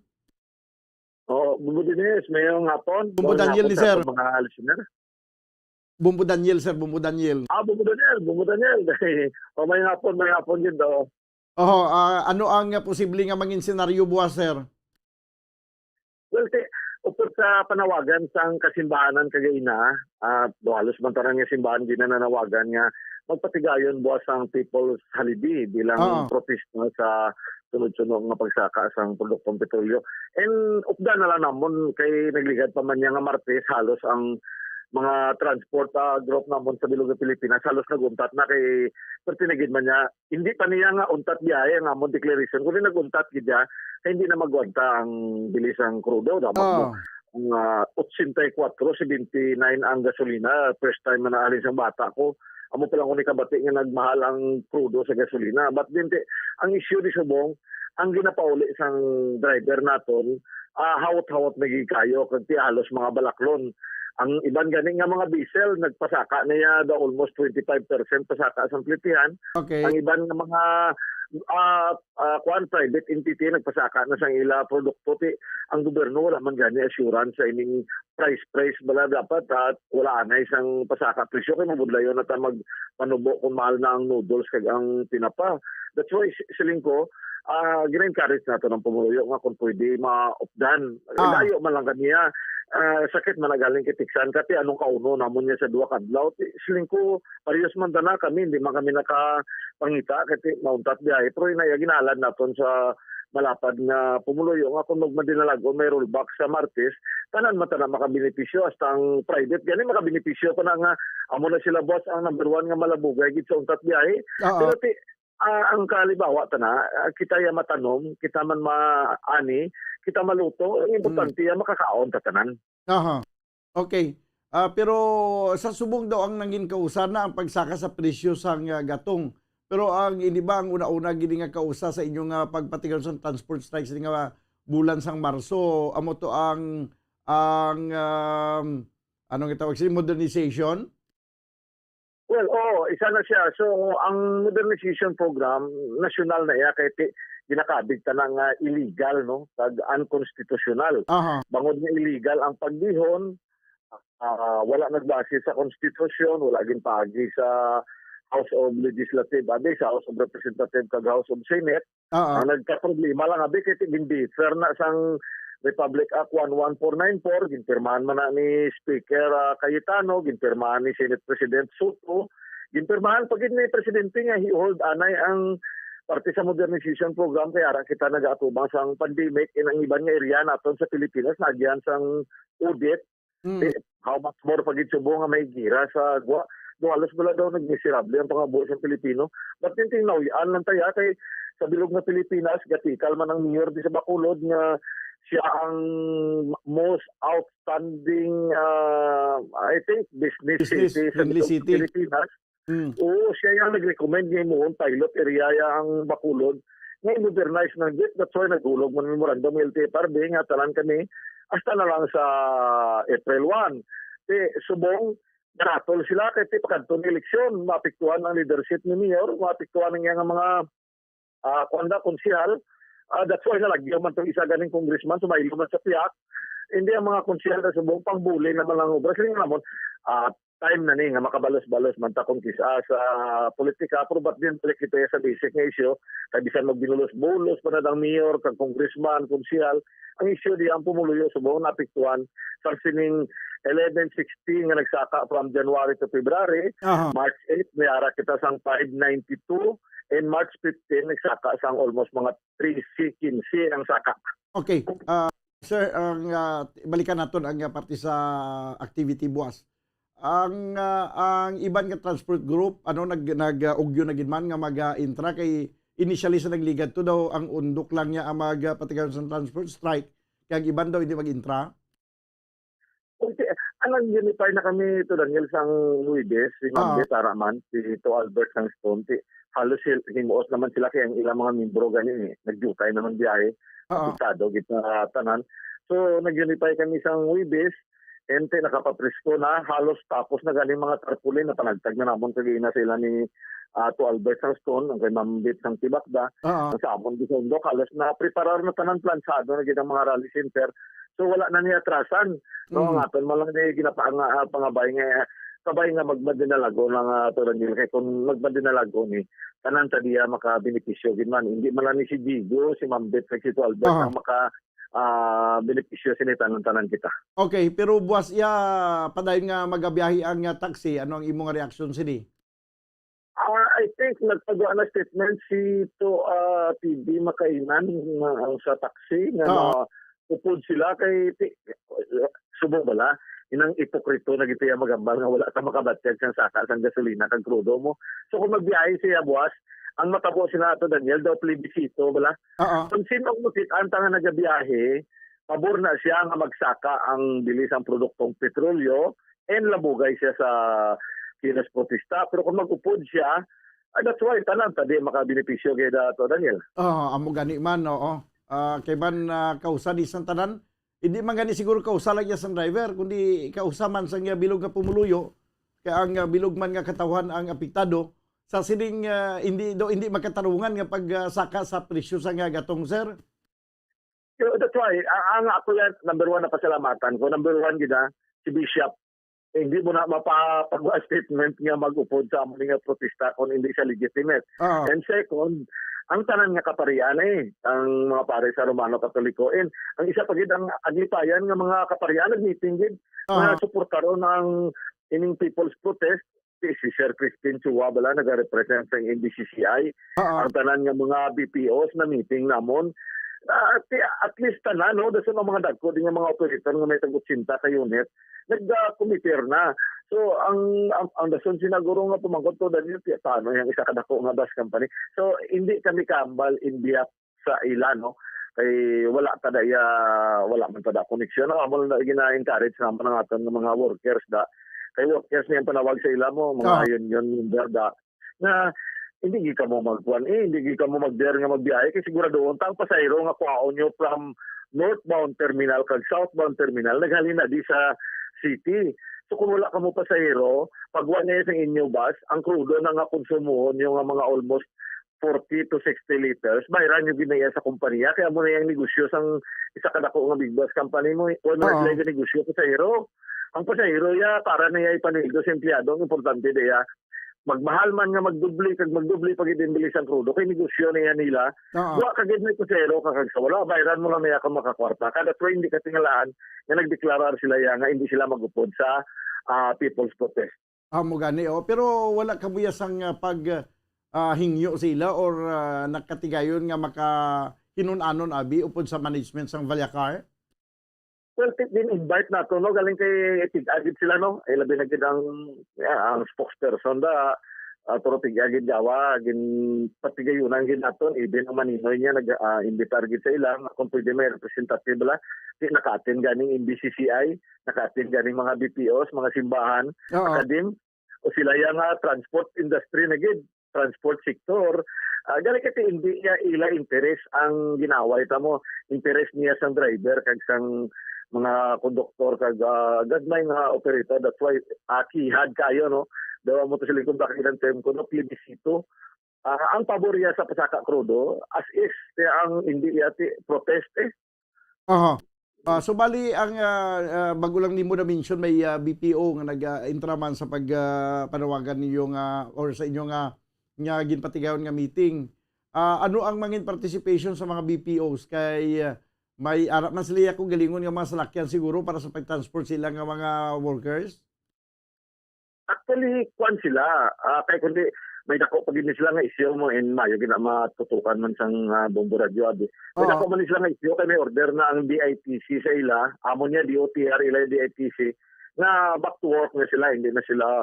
Oh, Bumbo Dennis, mayong hapon. Bumbo Daniel ni sir. Mga listener. Bumbo Daniel, sir, Bumbo Daniel. Ah, Bumbo Daniel, Bumbo Daniel. Oh, mayong hapon, mayong hapon gyud, oh. Oho, ah, ano ang ah, posible nga mangin senaryo buwas, sir? Well, ti, upod sa panawagan sang kasimbahanan kagaina, ah, halos man tanan nga simbahan ginananawagan nga magpatigayon buwas ang People's Holiday bilang Oo. protesta sa sunod-sunod nga pagsaka sang produktong petrolyo. And updan na lang namon kay nagligad pa man niya nga Martes, halos ang mga transport ah, group namon sa bilog nga Pilipinas halos naguntat na kay perti na gid man niya, hindi pa niya nga untat biyahe ang amon declaration, kundi naguntat gid niya kay hindi na magwanta ang bilis ang krudo. Dapat Ah. mo ang ah, ochenta y kuwatro, seventy-nine ang gasolina. First time na naalin sang bata ko. Amo pa lang ko ni kabati nga nagmahal ang krudo sa gasolina. But din ti, ang issue di subong, ang ginapauli sang driver naton, ah, hawot-hawot na gid kayo kag ti halos mga balaklon. Ang iban gani nga mga diesel nagpasaka na ya the almost twenty-five percent pasaka sang plitihan. Okay. Ang iban nga mga ah, ah, kuan, private entity nagpasaka na sang ila produkto, ti ang gobyerno wala man gani assurance sa ining price, price bala dapat at wala anay sang pasaka presyo kay mabudlayon na ta magpanubo kung mahal na ang noodles kag ang tinapa. That's why si- siling ko, ah, gina-encourage nato ng pumuluyo nga kung pwede maupdan. Ah. Layo man lang kaniya. Ah, sakit man nagaling kitiksan kati anong kauno namon niya sa duwa kadlaw. Ti- Siling ko, parehas man tana kami, hindi man kami nakapangita kay ti- mauntat biyahe. Pero ina ginahalad naton sa malapad nga pumuluyo nga kung magmadinalagon may rollback sa Martes, tanan man tana makabenepisyo, hasta ang private gani makabenepisyo pa na nga amo na sila boss ang number one nga malabugay gid sa untat biyahe. Oo. Pero ti, ah, ang kalibawa tana, ah, kita ya matanom, kita man maani, kita maluto, ang importante ya makakaon ta tanan. Aha. Okay. Ah, pero sa subong daw ang nangin kausa na ang pagsaka sa presyo sang ah, gatong. Pero ang ini ba ang una-una gini nga kausa sa inyo nga pagpatigayon sang transport strikes ini nga bulan sang Marso, amo to ang ang um, ano nga tawag sini, modernization? Well, oo, isa na siya. So, ang modernization program, national na iya, kay ti- ginakabig ta na nga illegal, no? Kag unconstitutional. Aha. Bangod nga illegal ang pagbihon, ah, wala nagbase sa konstitusyon, wala ginpaagi sa House of Legislative, abi, sa House of Representative kag House of Senate. Oo. Ang nagkaproblema lang, abi, kay ti- gin-defer na sang Republic Act one one four nine four, ginpirmahan man na ni Speaker ah, Cayetano, ginpirmahan ni Senate President Soto, ginpirmahan pa gid ni Presidente nga i-hold anay ang parte sa modernization program kay ara kita nagaatubang sang pandemic, in ang iban nga area naton sa Pilipinas naagian sang audit. Mm. Eh, how much more pa gid subong nga may gira sa gwa? Do halos wala daw nagmiserable ang pangabuhi sa Pilipino. But yung tingnaw-an lang tayo kay sa bilog nga Pilipinas, gatikal man ang mayor di sa Bacolod nga siya ang most outstanding, ah, I think, business, Business city sa friendly bilog sa city. Pilipinas. Mm. Oo, siya yung nag-recommend nga himuon pilot area ya ang Bacolod. nga i-modernize na ang jeep. That's why naghulog man memorandum ang L T F R B nga tanan kami hasta na lang sa April one. Ti subong, naratol sila kay ti pakadto ang eleksyon, maapektuhan ang leadership ni Mayor, maapektuhan ang iyang mga, ah, kuwan na, konsehal. Ah, that's why nalagyo man tong isa ganing congressman, sumaylo man sa pihak. Hindi ang mga konsehal na subong pangbuli naman ang obra. Sila namon, ah, time na ni nga makabalos-balos man ta kung kis-a sa politika, pero ba't din balik kita sa basic nga issue? Kay bisan magbinulos-bulos pa na ang mayor, kag congressman, konsehal, ang issue di ang pumuluyo subong naapektuhan sa sining eleven sixteen nga nagsaka from January to February, Aha. March eight, may ara kita sang five ninety-two, and March fifteen, nagsaka sang almost mga trese, quince ang saka. Okay. Ah, sir, ang, ah, balikan naton ang, ah, parte sa activity buwas. Ang, ah, ang iban nga transport group, ano, nag-, nag-, ah, ugyo na gid man nga mag-, ah, intra kay initially sa nagligad to daw ang undok lang niya ang mag-, ah, patigayon sa transport strike, kay ang iban daw hindi mag-intra. Okay, ah, nag-unify na kami to, Daniel, sang Huwebes, si Ma'am Ah. Betara man, si To Albert sang Stone, ti, halos sil-, himuos naman sila kay ang ilang mga membro gani, eh, nag-dutay naman biyahe. Oo. Apektado gid na tanan. So, nag-unify kami sang Huwebes, ente nakapapresko na, halos tapos na gani mga tarpaulin na panagtag na namon kagina sa ila ni, ah, To Albert sang Stone, ang kay Ma'am Beth sang Tibakda, Oo. ang sa amon gid sa undok, halos na preparar na tanan, plansado na gid ang mga rally center. So, wala na niya atrasan, no? Mm. Ang aton man lang ni ginapanga-, ah, pangabay nga, kabay nga magmadinalago lang, ah, to Daniel. Kay kung magmadinalago ni, tanan ta diya makabenepisyo gid man. Hindi man lang ni si Digo, si Ma'am Beth, kag si To Albert Aha. ang maka, ah, benepisyo sini tanan-tanan kita. Okay, pero buwas iya, padayon nga magabiyahe ang, ah, taxi, ano ang imo nga reaksyon sini? Ah, I think nagpagawa na statement si To, ah, T V Makainan nga ang sa taxi nga Oo. na-, upod sila kay ti-, subong bala, inang ipokrito na gid iya magambal nga wala ta makabatyag sang saka sang gasolina kag krudo mo. So kung magbiyahe siya buwas, ang matabo sila ato, Daniel, daw plebisito bala. Oo. Kung sino ang makit-an ta nga nagabiyahe, pabor na siya nga magsaka ang bili sang produktong petrolyo, and labugay siya sa kilos protesta. Pero kung mag-upod siya, ah, that's why tanan ta di makabenepisyo kay da to, Daniel. Ah, amo gani man, oo. Ah, kay man, ah, kausa ni sang tanan, hindi man gani siguro kausa lang iya sang driver, kundi kausa man sang iya bilog nga pumuluyo, kay ang, ah, bilog man nga katawhan ang apektado sa sining, ah, hindi do, hindi makatarungan nga pag, ah, saka sa presyo sang, ah, gatong, sir. So, that's why, a-, ang ako yan, number one na pasalamatan ko. Number one, gid, ah, si Bishop, hindi mo na mapapagawa statement nga mag-upod sa amo nga protesta kung hindi siya legitimate. Oo. And second, ang tanan nga kaparian, eh, ang mga pare sa Romano Katoliko. And ang isa pa gid, ang aglipayan nga mga kaparian, nag-meeting gid, Oo. nga suportaron ang ining people's protest, si, si Sir Crispin Chua bala, nagarepresent sa N B C C I. Oo. Ang tanan nga mga B P Os na meeting namon. Ah, at, at least tanan, no? Dason ang mga dagko din nga mga operator nga may tag-otsenta ka unit, nag-, ah, committee na. So, ang, ang, ang dason sinaguro nga pumangkot to, Daniel, ti-, paano yung isa kadako nga bus company? So, hindi kami kambal in behalf sa ila, no? Kay wala ta da iya, wala man ta da koneksyon. Ang amo lang na gina-encourage naman ang aton nga mga workers da. Kay workers niya ang panawag sa ila mo, mga Ah. union member da. Na hindi gid kamo magkuan, eh, hindi gid kamo mag-dare nga magbiyahe kay siguraduhon ta ang pasahero nga kuhaon nyo from northbound terminal kag southbound terminal naghalin na di sa city. So kung wala kamo pasahero, pagwa niya sa inyo bus, ang krudo na nga konsumohon nyo nga mga almost forty to sixty liters, bayran nyo gid na iya sa kompanya. Kaya mo na yung negosyo sang isa ka dako nga big bus company mo, wala Oo. sila yung negosyo pasahero. Ang pasahero ya, para na iya ipanildo sa empleyado, ang importante na iya. Magmahal man nga magdubli, kag magdubli pag idimbili sang krudo, kay negosyo na iya nila. Oo. Wa ka gid may pasahero ka kag sa wala, bayran mo lang na iya kung makakwarta. Kada twenty katingalaan nga nagdeklarar sila ya nga hindi sila magupod sa, ah, people's protest. Ah, mo gani, oh. Pero wala ka buya sang, ah, pag, ah, hingyo sa ila or, ah, nakatigayon nga makahinun-anon abi upod sa management sang Vallacar? Well, ti-, din invite nato, no? Galing kay tig-a gid sila, no? Eh, labi na gid ang, yeah, ang spokesperson da, ah, pero tig-a gid gawa, gin-, patigayunan gid naton, even ang Maninoy niya nag, ah, imbitar gid sa ila, nga kung pwede may representative la, di naka-attend ganing N B C C I, naka-attend ganing mga B P Os, mga simbahan, Oo. Akadim, o sila yang, ah, transport industry na gid. transport sector. Ah, gani kay hindi niya ila interes ang ginaway ta mo. Interes niya sang driver kag sang mga konduktor kag, ah, gagmay nga operator. That's why, ah, kihad kayo, no? Daw mo to sila kung bakit ang term ko, no? Plebisito. Ah, ang pabor niya sa pasaka krudo, as is, kaya ang hindi niya ti protest, eh. Aha. Ah, so bali ang ah, ah, bago lang nimo na mention may ah, B P O nga nag-intra man sa pag ah, panawagan ninyo nga or sa inyo nga nga ginpatigayon nga meeting. Ah, ano ang mangin participation sa mga B P Os kay ah, may ara man sila ako galingon nga mga salakyan siguro para sa pag-transport sila nga mga workers? Actually, kwan sila. Ah, kay kundi may dako pa gid ni sila nga isyu mo in Mayo gina matutukan man sang ah, Bombo Radyo abi. May Oo. Dako man ni sila nga isyu kay may order na ang D I T C sa ila. Amo niya D O T R ila yung D I T C nga back to work na sila, hindi na sila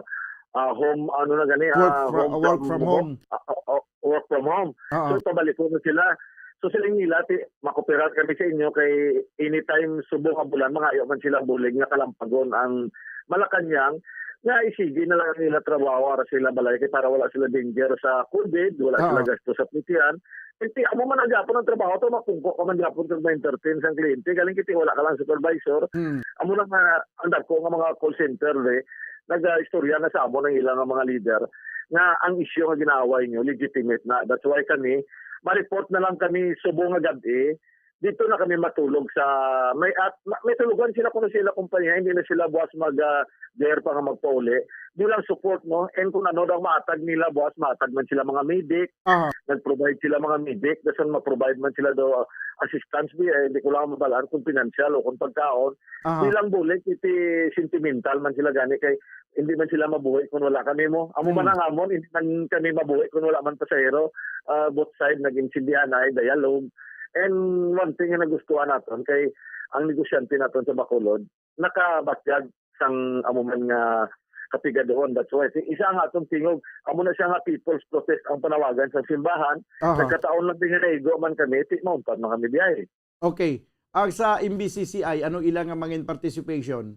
ah, home ano na gani Work ah, fro- home work from home. ah, ah, ah, work from home. Oo. So pabalik ko na sila. So sila nila ti makoperar kami sa inyo kay anytime subong nga bulan mangayo man sila bulig nga kalampagon ang Malacañang nga isigi na lang nila trabaho ara sila balay kay para wala sila danger sa COVID, wala Oo. sila gasto sa putian. Kay ti amo man ang gyapon ang trabaho to, mapungko ka man gyapon kag ma-entertain sang kliyente. Galing kiti wala ka lang supervisor. Hmm. Amo lang nga ang dagko nga mga call center de, nagaistorya na sa amo ng ilang mga leader nga ang isyu nga ginaaway nyo legitimate na. That's why kami ma-report na lang kami subong nga gab-i dito na kami matulog sa may at ma- may tulugan sila kuno sila kumpanya, hindi na sila buwas mag ah, dare pa nga magpauli. Di lang support, no? And kung ano daw maatag nila buwas, maatag man sila mga medic, Aha. nag-provide sila mga medic, dason ma-provide man sila daw ah, assistance di eh, hindi ko lang mabalaan kung financial o kung pagkaon. Aha. Di lang bulig iti sentimental man sila gani kay hindi man sila mabuhi kung wala kami mo. Amo man Hmm. ang amon, hindi man kami mabuhi kung wala man pasahero. Ah, both side nag-intindihan ay dialogue. And one thing nga nagustuhan naton kay ang negosyante naton sa Bacolod nakabatyag sang amo man nga kapigaduhon. That's why si- isa nga atong tingog, amo na siya nga people's protest ang panawagan sa simbahan. Aha. Nagkataon lang din nga naigo man kami, ti mauntat man kami biyahe. Okay. Ang sa M B C C I, ano ila nga mangin participation?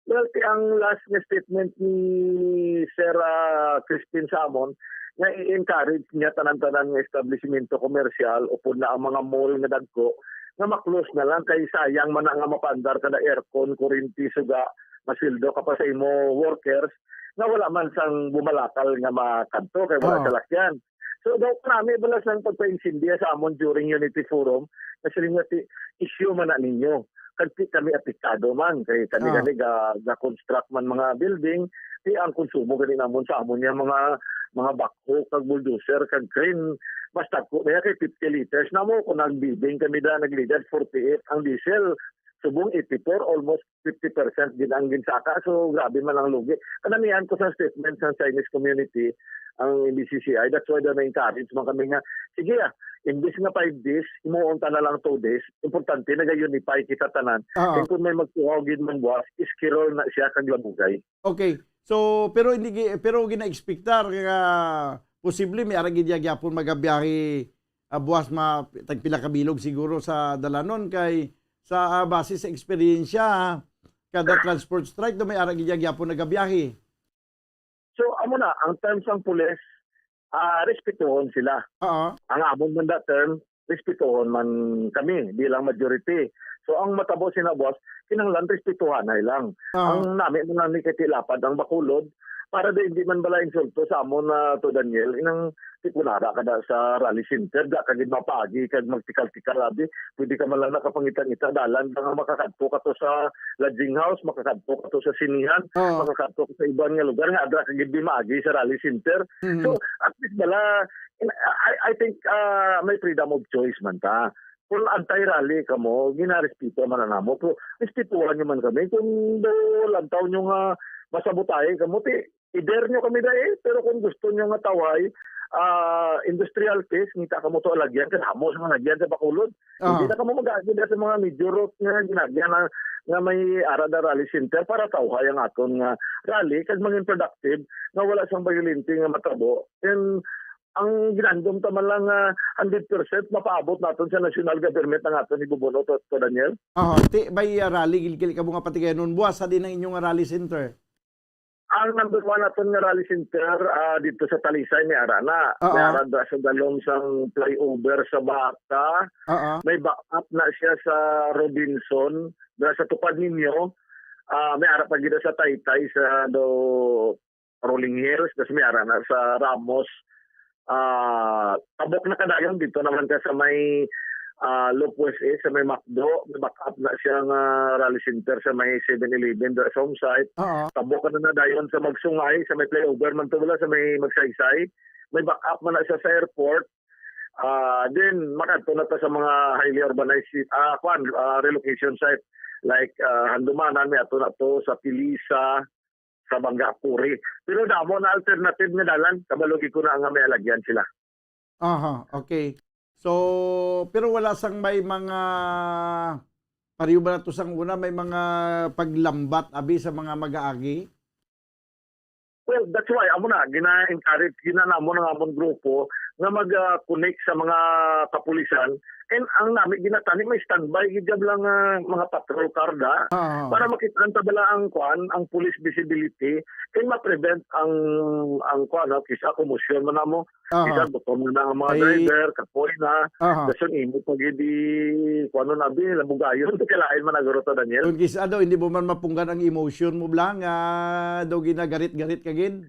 Well, ti ang last nga statement ni Sir ah, Crispin Samon, nga i-encourage niya tanan-tanan nga establishmento komersyal upod na ang mga mall nga dagko nga ma-close na lang kay sayang man na nga mapaandar kada aircon, kurinti, suga, masweldo ka pa sa imo workers nga wala man sang bumalakal nga makadto kay wala Oo. salakyan. So daw nami bala sang pagpainsindiya sa amon during Unity Forum na siling nga ti issue man na ninyo. Kag ti kami apektado man kay kami Ah. gani ga, ga construct man mga building, ti ang konsumo gani namon sa amon niya mga mga backhoe kag bulldozer kag crane, mas dagko na kay fifty liters na mo kung nag-bidding kami da nag-lead forty-eight ang diesel, subong eighty-four, almost fifty percent din ang ginsaka. So grabe man ang lugi. Kanamihan ko sa statement sa Chinese community ang M B C C I. That's why daw na-encourage man kami nga sige ah, imbis nga five days, himuon ta na lang two days. Importante naga-unify kita tanan. Oo. And kung may magtuhaw gid man buwas, iskirol na siya kag labugay. Okay. So, pero hindi gi- pero gina-expectar nga posible may ara gid gyapon magabiyahe ah, buwas ma tagpila ka bilog siguro sa dalanon kay sa ah, base sa eksperyensya ah, kada transport strike do may ara gid gyapon nagabiyahe. So amo na ang terms sang pulis, ah respetuhon sila. Oo. Ang amon man that term, respetuhon man kami bilang majority. So ang matabo sina boss, kinahanglan respetuhanay lang. Oo. Ang nami man lang ni kay tilapad ang Bacolod para di hindi man bala insulto sa amon na to Daniel inang tipunara kada sa rally center da kagid mapaagi kag magtikal-tikal abi pwede ka man lang nakapangita-ngita dalan ka nga makakadto ka to sa lodging house, makakadto ka to sa sinihan, Oo. makakadto ka sa iban nga lugar nga adra kagid di maagi sa rally center. Mhm. So at least bala I, I think ah, may freedom of choice man ta. Kung anti-rally kamo, ginarespeto man na namo. Pero respetuhan nyo man kami. Kung do lantaw nyo nga masabutayan kamo, ti i-dare nyo kami dai. Pero kung gusto nyo nga tawhay ah industrial peace, ngita kamo to alagyan, kay amo sa mga alagyan sa Bacolod. Ah. Hindi na kamo mag-agi sa mga major route nga ginagyan na nga may ara da rally center para tawhay ang aton nga rally kag maging productive nga wala sang bayolente nga matabo. And ang ginandom ta man lang nga hundred percent mapaabot naton sa national government ang aton ibubuno to, to Daniel. Aha, ti may ah, rally gilgil ka mga patigayon buwas sa din ang inyong rally center. Ang number one naton nga rally center, ah, dito sa Talisay, may ara na. Oo. May ara da sa dalom sang flyover sa Bata. Oo. May back up na siya sa Robinson, da sa Tupad Ninyo. Ah, may ara pa gid sa Taytay, sa do Rolling Hills, tas may ara na sa Ramos. Ah, tabok na kadayon dito naman ka sa may, ah, Lopez, eh, sa may McDo, may back up na siya nga rally center sa may Seven Eleven, do sa home site. Oo. Tabok na na dayon sa Magsungay, sa may flyover man to, wala, sa may Magsaysay. May back up man na siya sa airport. Ah, then, makadto na ta sa mga highly urbanized ci-, ah, kwan, ah, relocation site. Like, ah, Handumanan, may ato na to sa Pilisa, sa Bangga Puri. Pero damo na alternative nga dalan, kabalo gid ko na nga may alagyan sila. Aha, okay. So, pero wala sang may mga, pareho ba nato sang una, may mga paglambat abi sa mga mag-aagi? Well, that's why amo na gina-encourage gina namon ang amon grupo nga mag, ah, connect sa mga kapulisan. And ang nami ginatani, may standby gid lang, ah, mga patrol car da, ah, para makit-an ta bala ang kuan, ang police visibility, and ma-prevent ang, ang kuan, no, kisa commotion man namo. Aha. Bisan gutom na ang mga Ay. driver, kapoy na. Aha. Dason imo pa gid i-, kuwan na, abi, labugayon. Kalain man naguro to, Daniel. Kung kisa daw, hindi mo man mapunggan ang emotion mo, bla, nga daw ginagarit-garit ka gid.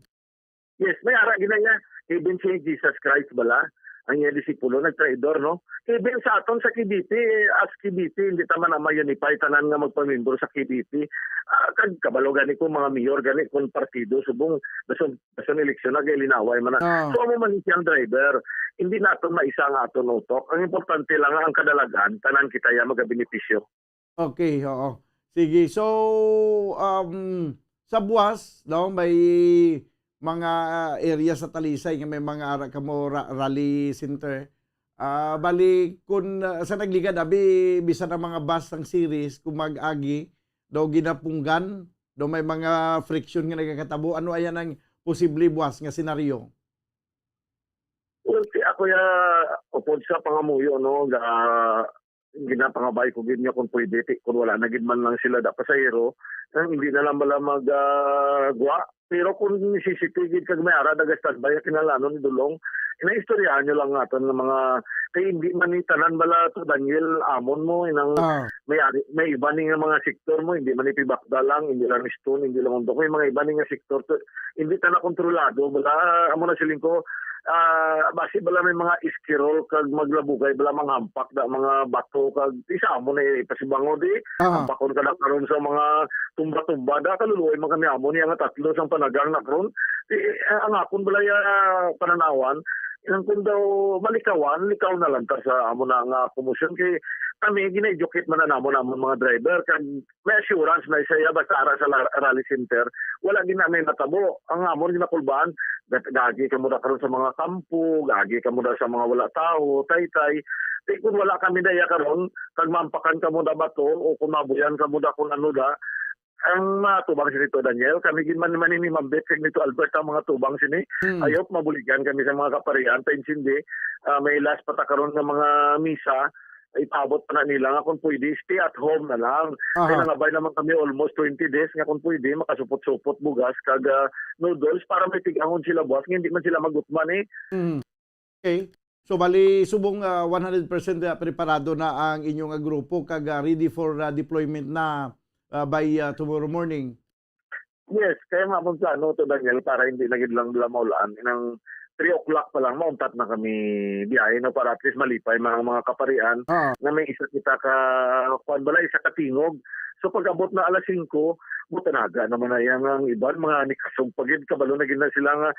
Yes, may ara gina niya. Even si Jesus Christ bala, ang iya disipulo, nagtraidor, no? Even sa aton sa K B P, eh, as K B P, hindi ta man na ma-unify tanan nga magpamimbro sa K B P. Ah, kag kabalo gani kung mga mayor gani, kung partido, subong, dason Sa eleksyon, nag-ilinaway man na. Ah. So, amo man siyang driver. Hindi naton maisa ang aton utok. Ang importante lang nga ang kadalagan, tanan kita ya magabenepisyo. Okay, oo. Sige. So, um, sa buwas, no, may mga area sa Talisay nga may mga ara-, kamo ra-, rally center. Ah, bali, kun, ah, sa nagligad, abi, bisan ang mga bus sang series, kung mag-agi, daw ginapunggan, daw may mga friction nga nagakatabo. Ano ayan ang posible buwas nga senaryo? Well, si ako ya, upod sa pangamuyo, no, ga-, ginapangabay ko gid nga kung pwede, ti-, kung wala na gid man lang sila da pasahero, nang hindi na lang bala mag, ah, gwa. Pero kung necessity gid kag may ara, naga-standby, kinahanglanon idulong. Inaistoryahan nyo lang naton nga mga, kay hindi man ni tanan bala to, Daniel, amon mo, inang Ah. may ari, may iba ni nga mga sektor mo, hindi man ni Pibakda lang, hindi lang Stone, hindi lang Undok. May mga iba ni nga sektor to, hindi ta na kontrolado. Bala, amo na siling ko, ah, basi bala may mga iskirol kag maglabugay, bala manghampak da mga bato kag isa amo na ipasibango di. Aha. Hampakon ka na karon sa mga tumba-tumba. Da, kaluluoy man kami amo niya nga tatlo sang panagang na karon. Di, eh, ang akon balay, ah, pananawan, ang kung daw malikawan, likaw na lang ta sa amo na nga komosyon. Kay kami, gina-educate man na namon, namon mga driver. Kag may assurance na siya, basta ara sa la-, rally center, wala gid na may natabo. Ang amon ginakulbaan, gat-, gagi kamo da karon sa mga kampo, gagi kamo da sa mga wala tawo, taytay. Di, kung wala kami daya karon, kag maampakan kamo da bato, o kung mabuyan kamo da kung ano da, ang matubang sini to, Daniel, kami gid man, man ini Mambit, kag nito Albert ang mga tubang sini. Hmm. Ayop, mabuligan kami sa mga kaparian, paintindi. Ah, may last pa ta karon nga mga misa, ipabot pa na nila nga kung pwede, stay at home na lang. Aha. Kaya nangabay naman kami almost twenty days nga kung pwede, makasupot-supot bugas kag, ah, noodles para may tig-angon sila buwas nga hindi man sila magutman eh. Mm. Okay. So, bali, subong, ah, one hundred percent, ah, preparado na ang inyo nga grupo kag, ah, ready for, ah, deployment na, ah, by, ah, tomorrow morning. Yes, kaya nga akong plano to, Daniel, para hindi na gid lang bala maulan. Inang three o'clock pa lang, mauntat na kami biyahe, no, para at least malipay man ang mga kaparian Ah. na may isa kita ka, kwan bala, isa ka tingog. So, pag-abot na alas singko, butanaga naman na yang ang iban, mga nikasog pa gid, kabalo na gid na sila nga.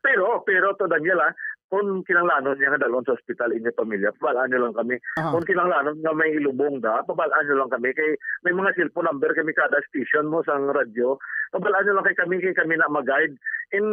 Pero, pero to, Daniel, ah, kung kinahanglanon niya nga dalon sa ospital inyo pamilya, pabalaan nyo lang kami. Aha. Kung kinahanglanon nga may ilubong da, pabalaan nyo lang kami. Kay may mga cellphone number kami kada station mo sang radyo. Pabalaan nyo lang kay kami, kay kami na mag-guide. In,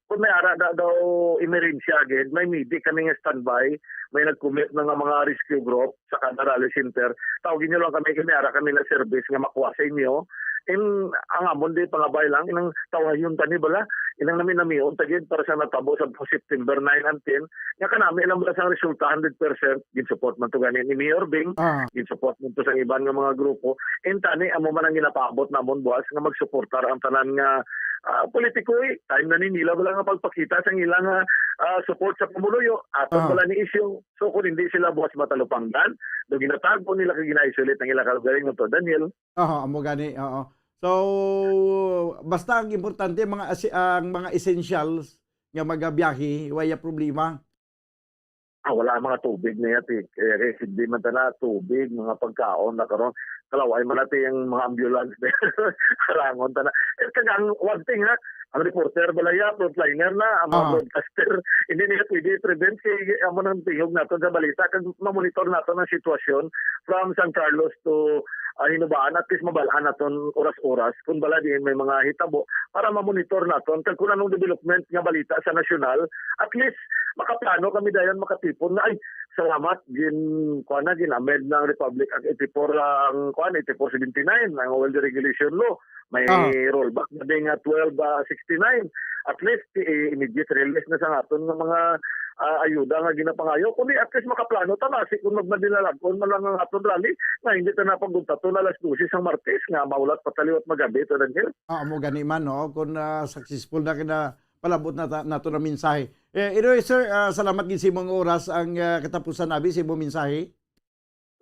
kung may ara da daw emerensya gid, may medic kami nga standby, may nag-commit na nga mga rescue group sa kada rally center. Tawagin nyo lang kami, kay may ara kami na service nga makuha sa inyo. In, ang amon di pangabay lang, inang tawhayon ta ni bala, inang nami-namion ta gid para sa natabo sa September nine and ten, nga kanami lang bala sang resulta hundred percent, gin-support man to gani ni Mayor Bing, Ah. gin-support man to sa iban nga mga grupo. In tani, amo man ang ginapaabot namon buwas nga magsuportar ang tanan nga, ah, politiko, eh. Time na ni nila bala nga pagpakita sang ila nga, ah, support sa pumuluyo, aton Ah. bala ni issue. So, kung hindi sila buwas matalupangdan, do ginatago nila kag gina-isolate ang ila kaugalingon to, Daniel. Aha, amo gani, oo. So, basta ang importante, mga asi-, ang mga essentials nga magabiyahe, wala problema. Ah, wala ang mga tubig niya, ti. Eh, eh, hindi man tana tubig, mga pagkaon na karon. Kalaway man natin yung mga ambulance. Harangon tana. Eh, kag ang one thing, ha, ang reporter, balaya, frontliner na, ang mga Ah. broadcaster, hindi nila pwede i-prevent kay amo nang tingog naton sa balita, kag mamonitor naton ang sitwasyon from San Carlos to, ah, Hinubaan, at least mabalaan naton oras-oras kung bala diin may mga hitabo para mamonitor naton, kag kung anong development nga balita sa nasyonal, at least makaplano kami dayon, makatipon nga, "Ay, salamat, gin-, kuwan na, gin-amend ng Republic Act eighty-four ang, kuwan, eighty-four seventy-nine, ang oil deregulation law." May Ah. rollback na din nga twelve, ah, sixty-nine. At least, i-, immediate release na sa aton nga mga, ah, ayuda nga ginapangayo. Kundi at least makaplano ta, basi kung magmadinalag-on man lang ang aton rally, nga hindi ta napagugtaton alas dose sang Martes, nga maulat pa taliwat magabi to, Daniel. Ah, amo gani man, no? Kung, ah, successful na kina palabot na ta-, nato na mensahe. Eh, anyway, sir, ah, salamat gid sa imong oras. Ang, ah, katapusan, abi, sa imong mensahe.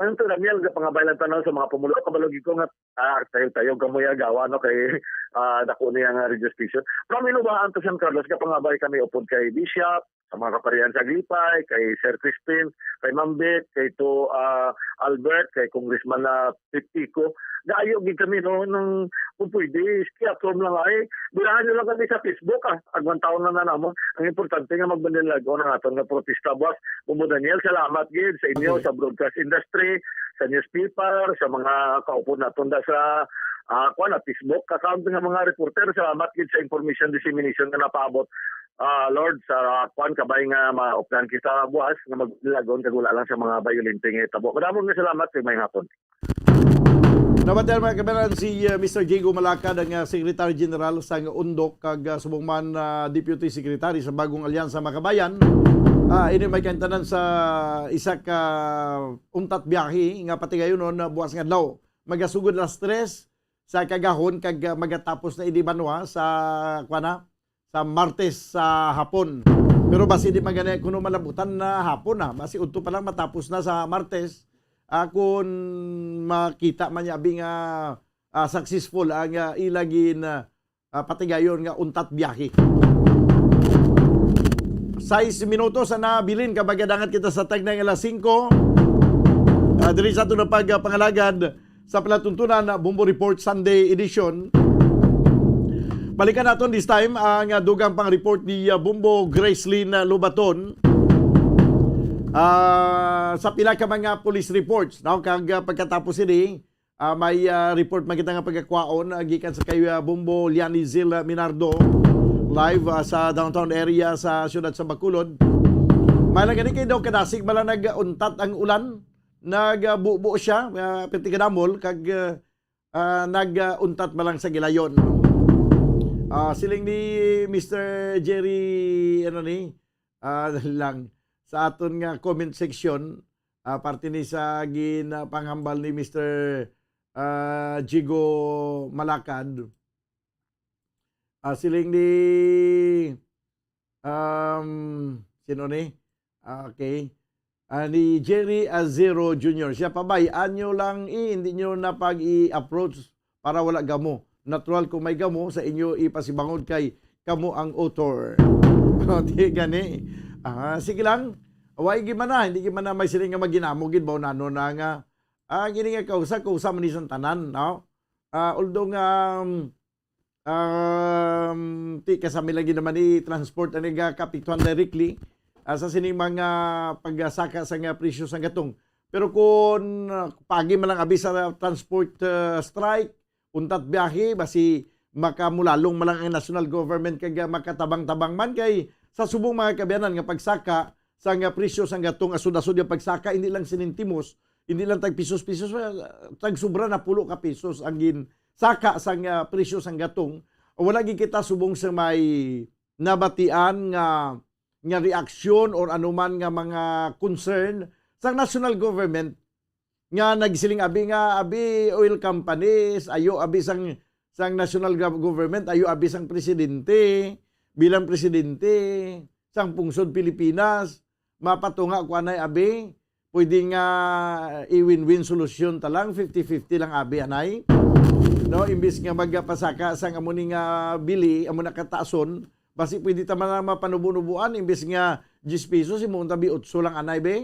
Ano to, Daniel, gapangabay lang tanaw sa mga pumulo. Kabalo gid ko nga, ah, tayo-tayo kamo ya gawa, no, kay, ah, dako niya nga radio station. From Hinubaan to San Carlos, gapangabay kami upod kay Bishop, sa mga kaparian sa Aglipay, kay Sir Crispin, kay Ma'am Beth, kay to, ah, Albert, kay Congressman na Pipiko. Gayo gid kami, no, nang kung pwede, stay at home lang ay. Birahan nyo lang kami sa Facebook, ah. Agwan taon na na namon. Ang importante nga magmanilagwa ang aton nga protesta, boss. Bumbo Daniel, salamat gid sa inyo, Okay. sa broadcast industry, sa newspaper, sa mga kaupod naton da sa, ah, kuwan, ah, Facebook account nga mga reporter. Salamat gid sa information dissemination nga napaabot. Ah, Lord, sa kuwan, kabay nga maupdan kita buwas nga maglagon kag wala lang sa mga bayolente nga hitabo. Madamon nga salamat kag may hapon. Nabatian, mga kabayan, si, uh, Mister Jigo Malacad, ang, uh, Secretary General sang UNDOC, kag, uh, subong man, uh, Deputy Secretary sa Bagong Alyansa Makabayan. Ah, ini may kaintanan sa isa ka untat biyahe nga patigayonon na buwas nga adlaw. Magasugod alas tres sa kagahon kag, uh, magatapos na ini banwa sa, kuwan na, sa Martes sa hapon. Pero basi di man gani kuno malabutan na hapon na. Basi udto pa lang matapos na sa Martes, ah, kun makita man niya abi nga, ah, successful ang, ah, ila gin, ah, patigayon nga untat biyahe. Sais minutos ang nabilin, kag magadangat kita sa tagna nga alas singko. Ah, diri sa aton na pagpangalagad, sa palatuntunan, uh, Bombo Report Sunday Edition. Balikan naton this time ang, uh, dugang pang report ni, uh, Bombo Gracelyn, uh, Lobaton. Ah, sa pila ka mga police reports, no? Kag, uh, pagkatapos ini, uh, may, uh, report man kita nga pagkakwaon, uh, gikan sa kay, uh, Bombo Lianizil, uh, Minardo, live, uh, sa downtown area sa siyudad sa Bacolod. May lang gani kay daw kadasig bala nag-untat ang ulan. Nagbubo siya, ah, perti kadamol, kag, ah, ah, nag, ah, untat man lang sa gilayon. Ah, siling ni Mister Jerry, ano ni, ah, lang, sa aton nga comment section, ah, parte ni sa ginapanghambal ni Mister, ah, Jigo Malacad. Ah, siling ni, um, sino ni? Ah, okay. Ah, ni Jerry Azero Junior. Siya pa, "Bay, anyo lang, eh, hindi nyo na pag-i-approach para wala gamo. Natural kung may gamo sa inyo ipasibangod kay kamo ang author." O, di gani. Ah, sige lang. Way gimana, hindi gimana may siling nga maginamo gid ba, nano na nga. Ah, gini nga kausa, kausa man ni sang tanan, no? Ah, although nga, um, Um, ti, kasami lagi naman i-transport ang nagakapektuhan directly, ah, sa sining mga pagsaka sa nga presyo sa gatong. Pero kung, ah, pagi man lang abi sa transport, ah, strike, untat biyahe, basi makamulalong man lang ang national government kag, ah, makatabang-tabang man kay sa subong mga kaabyanan nga pagsaka sa nga presyo sa gatong asod-asod nga pagsaka, hindi lang sinintimos, hindi lang tag pisos-pisos, ah, tag sobra na pulo ka pisos ang gin-, saka sang, ah, presyo sang gatong, wala gid kita subong sa may nabatian nga, nga reaksyon or anuman nga mga concern sa national government nga nagsiling abi nga, abi oil companies, ayo abi sang, sang national gov-, government, ayo abi sang presidente, bilang presidente sang pungsod Pilipinas, mapatunga ko anay abi, pwede nga i-win-win solusyon ta lang, fifty fifty lang abi anay. No, imbis nga magpasaka sang amo ni nga bili, amo na kataason, basi pwede ta man mapanubo-nubuan, imbis nga diyes pesos, imo unta bi otso lang anay, be.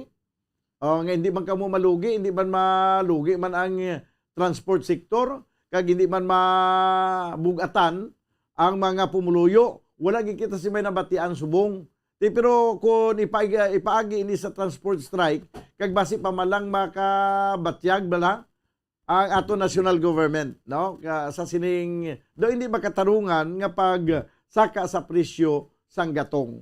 Oh, nga hindi man kamo malugi, hindi man malugi man ang, eh, transport sector, kag hindi man mabug-atan ang mga pumuluyo. Wala gid kita si may nabatian subong. Ti, pero kung ipaig-, ipaagi ini sa transport strike, kag basi pa man lang makabatyag bala ang ato national government, no? Ka-, sa sining, do hindi makatarungan nga pag saka sa presyo sang gatong.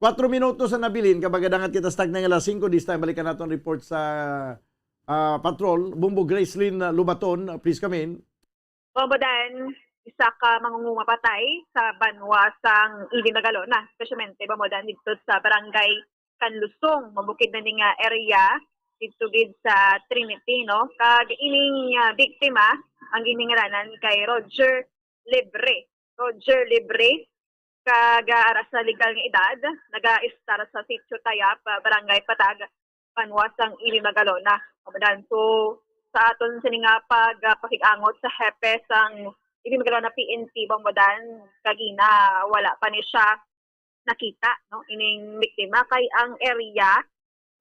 Kwatro minutos ang nabilin, kag magadangat kita sa tagna nga alas singko, this time balikan naton report sa, ah, patrol. Bumbo Gracelyn, ah, Lubaton, ah, please come in. Bombo Dan, isa ka mangunguma patay sa banwa sang Ibi Magalona, especially Bombo Dan dito sa barangay Kanlusong, mabukid na ni nga area dito gid sa Trinity, no? Kag ining, ah, biktima, ang giningalanan kay Roger Libre. Roger Libre, kag, ah, ara sa legal nga edad, nagaistar sa Sitio Tayap, ah, Barangay Patag, banwa sang Ibi Magalona. Bombo Dan. So, sa aton sini nga pag, ah, pakig-angot sa hepe sang Ibi Magalona P N P, Bombo Dan, kagina wala pa ni siya nakita, no, ining biktima, kay ang area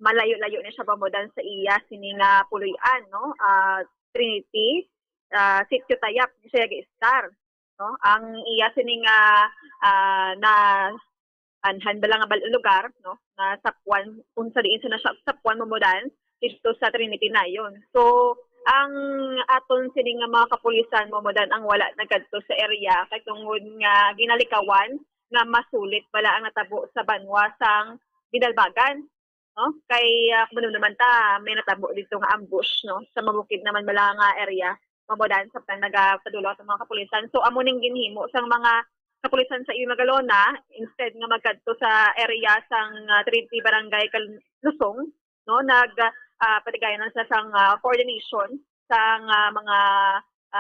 malayo-layo ni siya, Bombo Dan, sa iya sini nga puloy-an, no, ah, Trinity, ah, Sitio Tayap, ni siya gi-istar, no. Ang iya sini nga, ah, na anhan bala nga bal-, lugar, no, na sapuan, kung sa diin sa nasapuan, Bombo Dan, dito sa Trinity nayon. So, ang aton sini nga mga kapulisan, Bombo Dan, ang wala nagkadto sa area kay tungod nga ginalikawan nga masulit bala ang natabo sa banwa sang Binalbagan, no? Kay, ah, kung naman ta, may natabo dito nga ambush, no, sa mabukid naman bala nga area, Bombo Dan, samtang nagapadulong ang mga kapulisan. So, amo ning ginhimo sang mga kapulisan sa Ibi Magalona, instead nga magkadto sa area sang, ah, Trinity Barangay Kanlusong, no, nag, ah, patigayon na sa sang, ah, coordination sang, ah, mga,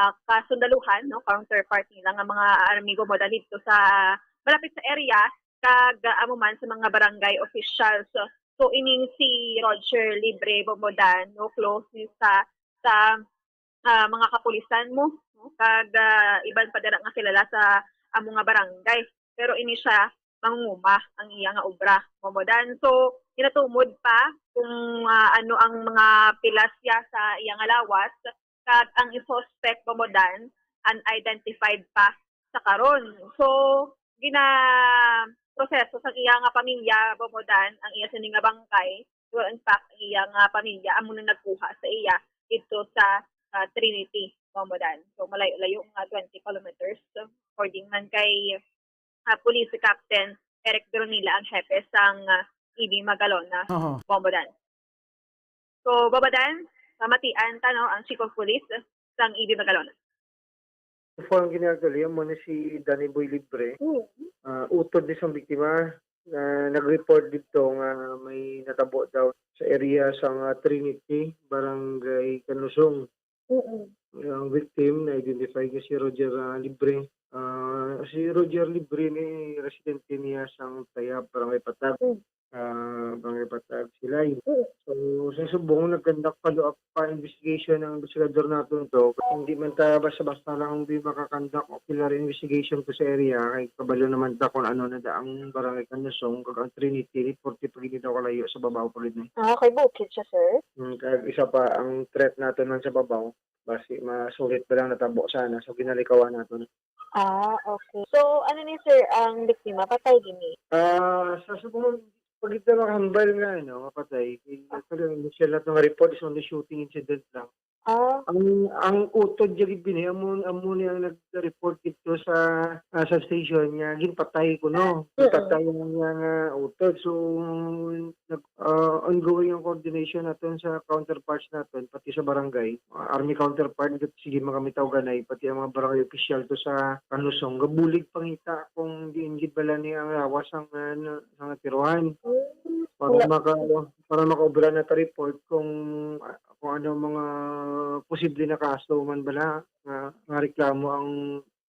ah, kasundaluhan, no, counterpart nila nga mga army, Bombo Dan, dito sa malapit sa area, kag, ah, amo man sa mga barangay officials. So, ining si Roger Libre, Bombo Dan, no, close ni sa, sa, ah, mga kapulisan mo, no? Kag, ah, iban pa dira nga kilala sa amo nga barangay. Pero ini siya mangunguma ang iya nga obra, Bombo Dan. So, ginatumod pa kung, ah, ano ang mga pilas siya sa iya nga lawas, kag ang suspect, Bombo Dan, unidentified pa sa karon. So, gina-proseso sa iya nga pamilya, Bombo Dan, ang iya sini nga bangkay. Well, in fact, ang iya nga pamilya amo na nagkuha sa iya dito sa, ah, Trinity, Bombo Dan. So, malayo-layo nga twenty kilometers. So, according man kay, ah, Police Captain Eric Dronila, ang hepe sang, ah, Ibi Magalona, Oho. Bombo Dan. So, Bombo Dan, pamatian ta, no, ang Chief of Police sang Ibi Magalona. Inform gini actually, amo ni si Danny Boy Libre. Mm. Ah, utod ni sang biktima, ah, nag-report dito nga may natabo daw sa area sang, ah, Trinity, Barangay Kanlusong. Mm. Ang victim na-identify nga si Roger, ah, Libre. Ah, si Roger Libre ni residente niya sang Tayab, Barangay Patag. Mm. Ah, Barangay Patag, Silay. Mm. So, sa subong, nag-conduct follow-up pa investigation ang investigador naton to. Hindi man ta basta-basta lang di maka-conduct ocular investigation to sa area. Kay kabalo naman ta kung ano na da ang Barangay Kanlusong, kag ang Trinity, forty pa gid daw kalayo sa babaw pa gid ni. Ah, kay bukid siya, sir? Mm, kag isa pa, ang threat naton man sa babaw, basi masulit ba lang natabo sana. So, ginalikawan naton. Ah, okay. So, ano ni, sir, ang biktima? Patay din ni? Ah, sa subong, pag ito makahambal nga, ano, mapatay, actually, ang initial naton nga report is only shooting incident lang. Ah, Ang, ang utod dyan gid bini, amo, amo ni ang nag-report dito sa, ah, substation nga ginpatay kuno. Mm-mm. Ginpatay ang nga, nga utod. So, nag-, ah, ongoing ang coordination naton sa counterparts naton, pati sa barangay, ah, army counterpart, sige, mga mitawganay, pati ang mga barangay official to sa Kanusong. Gabulig pangita kung diin gid bala ni ang lawas ang, ah, na-, ang natiruhan. Mm. Para Wala. maka-, para makaobra na ta report kung, ah, kung ano mga posible na kaso man bala nga, nga reklamo ang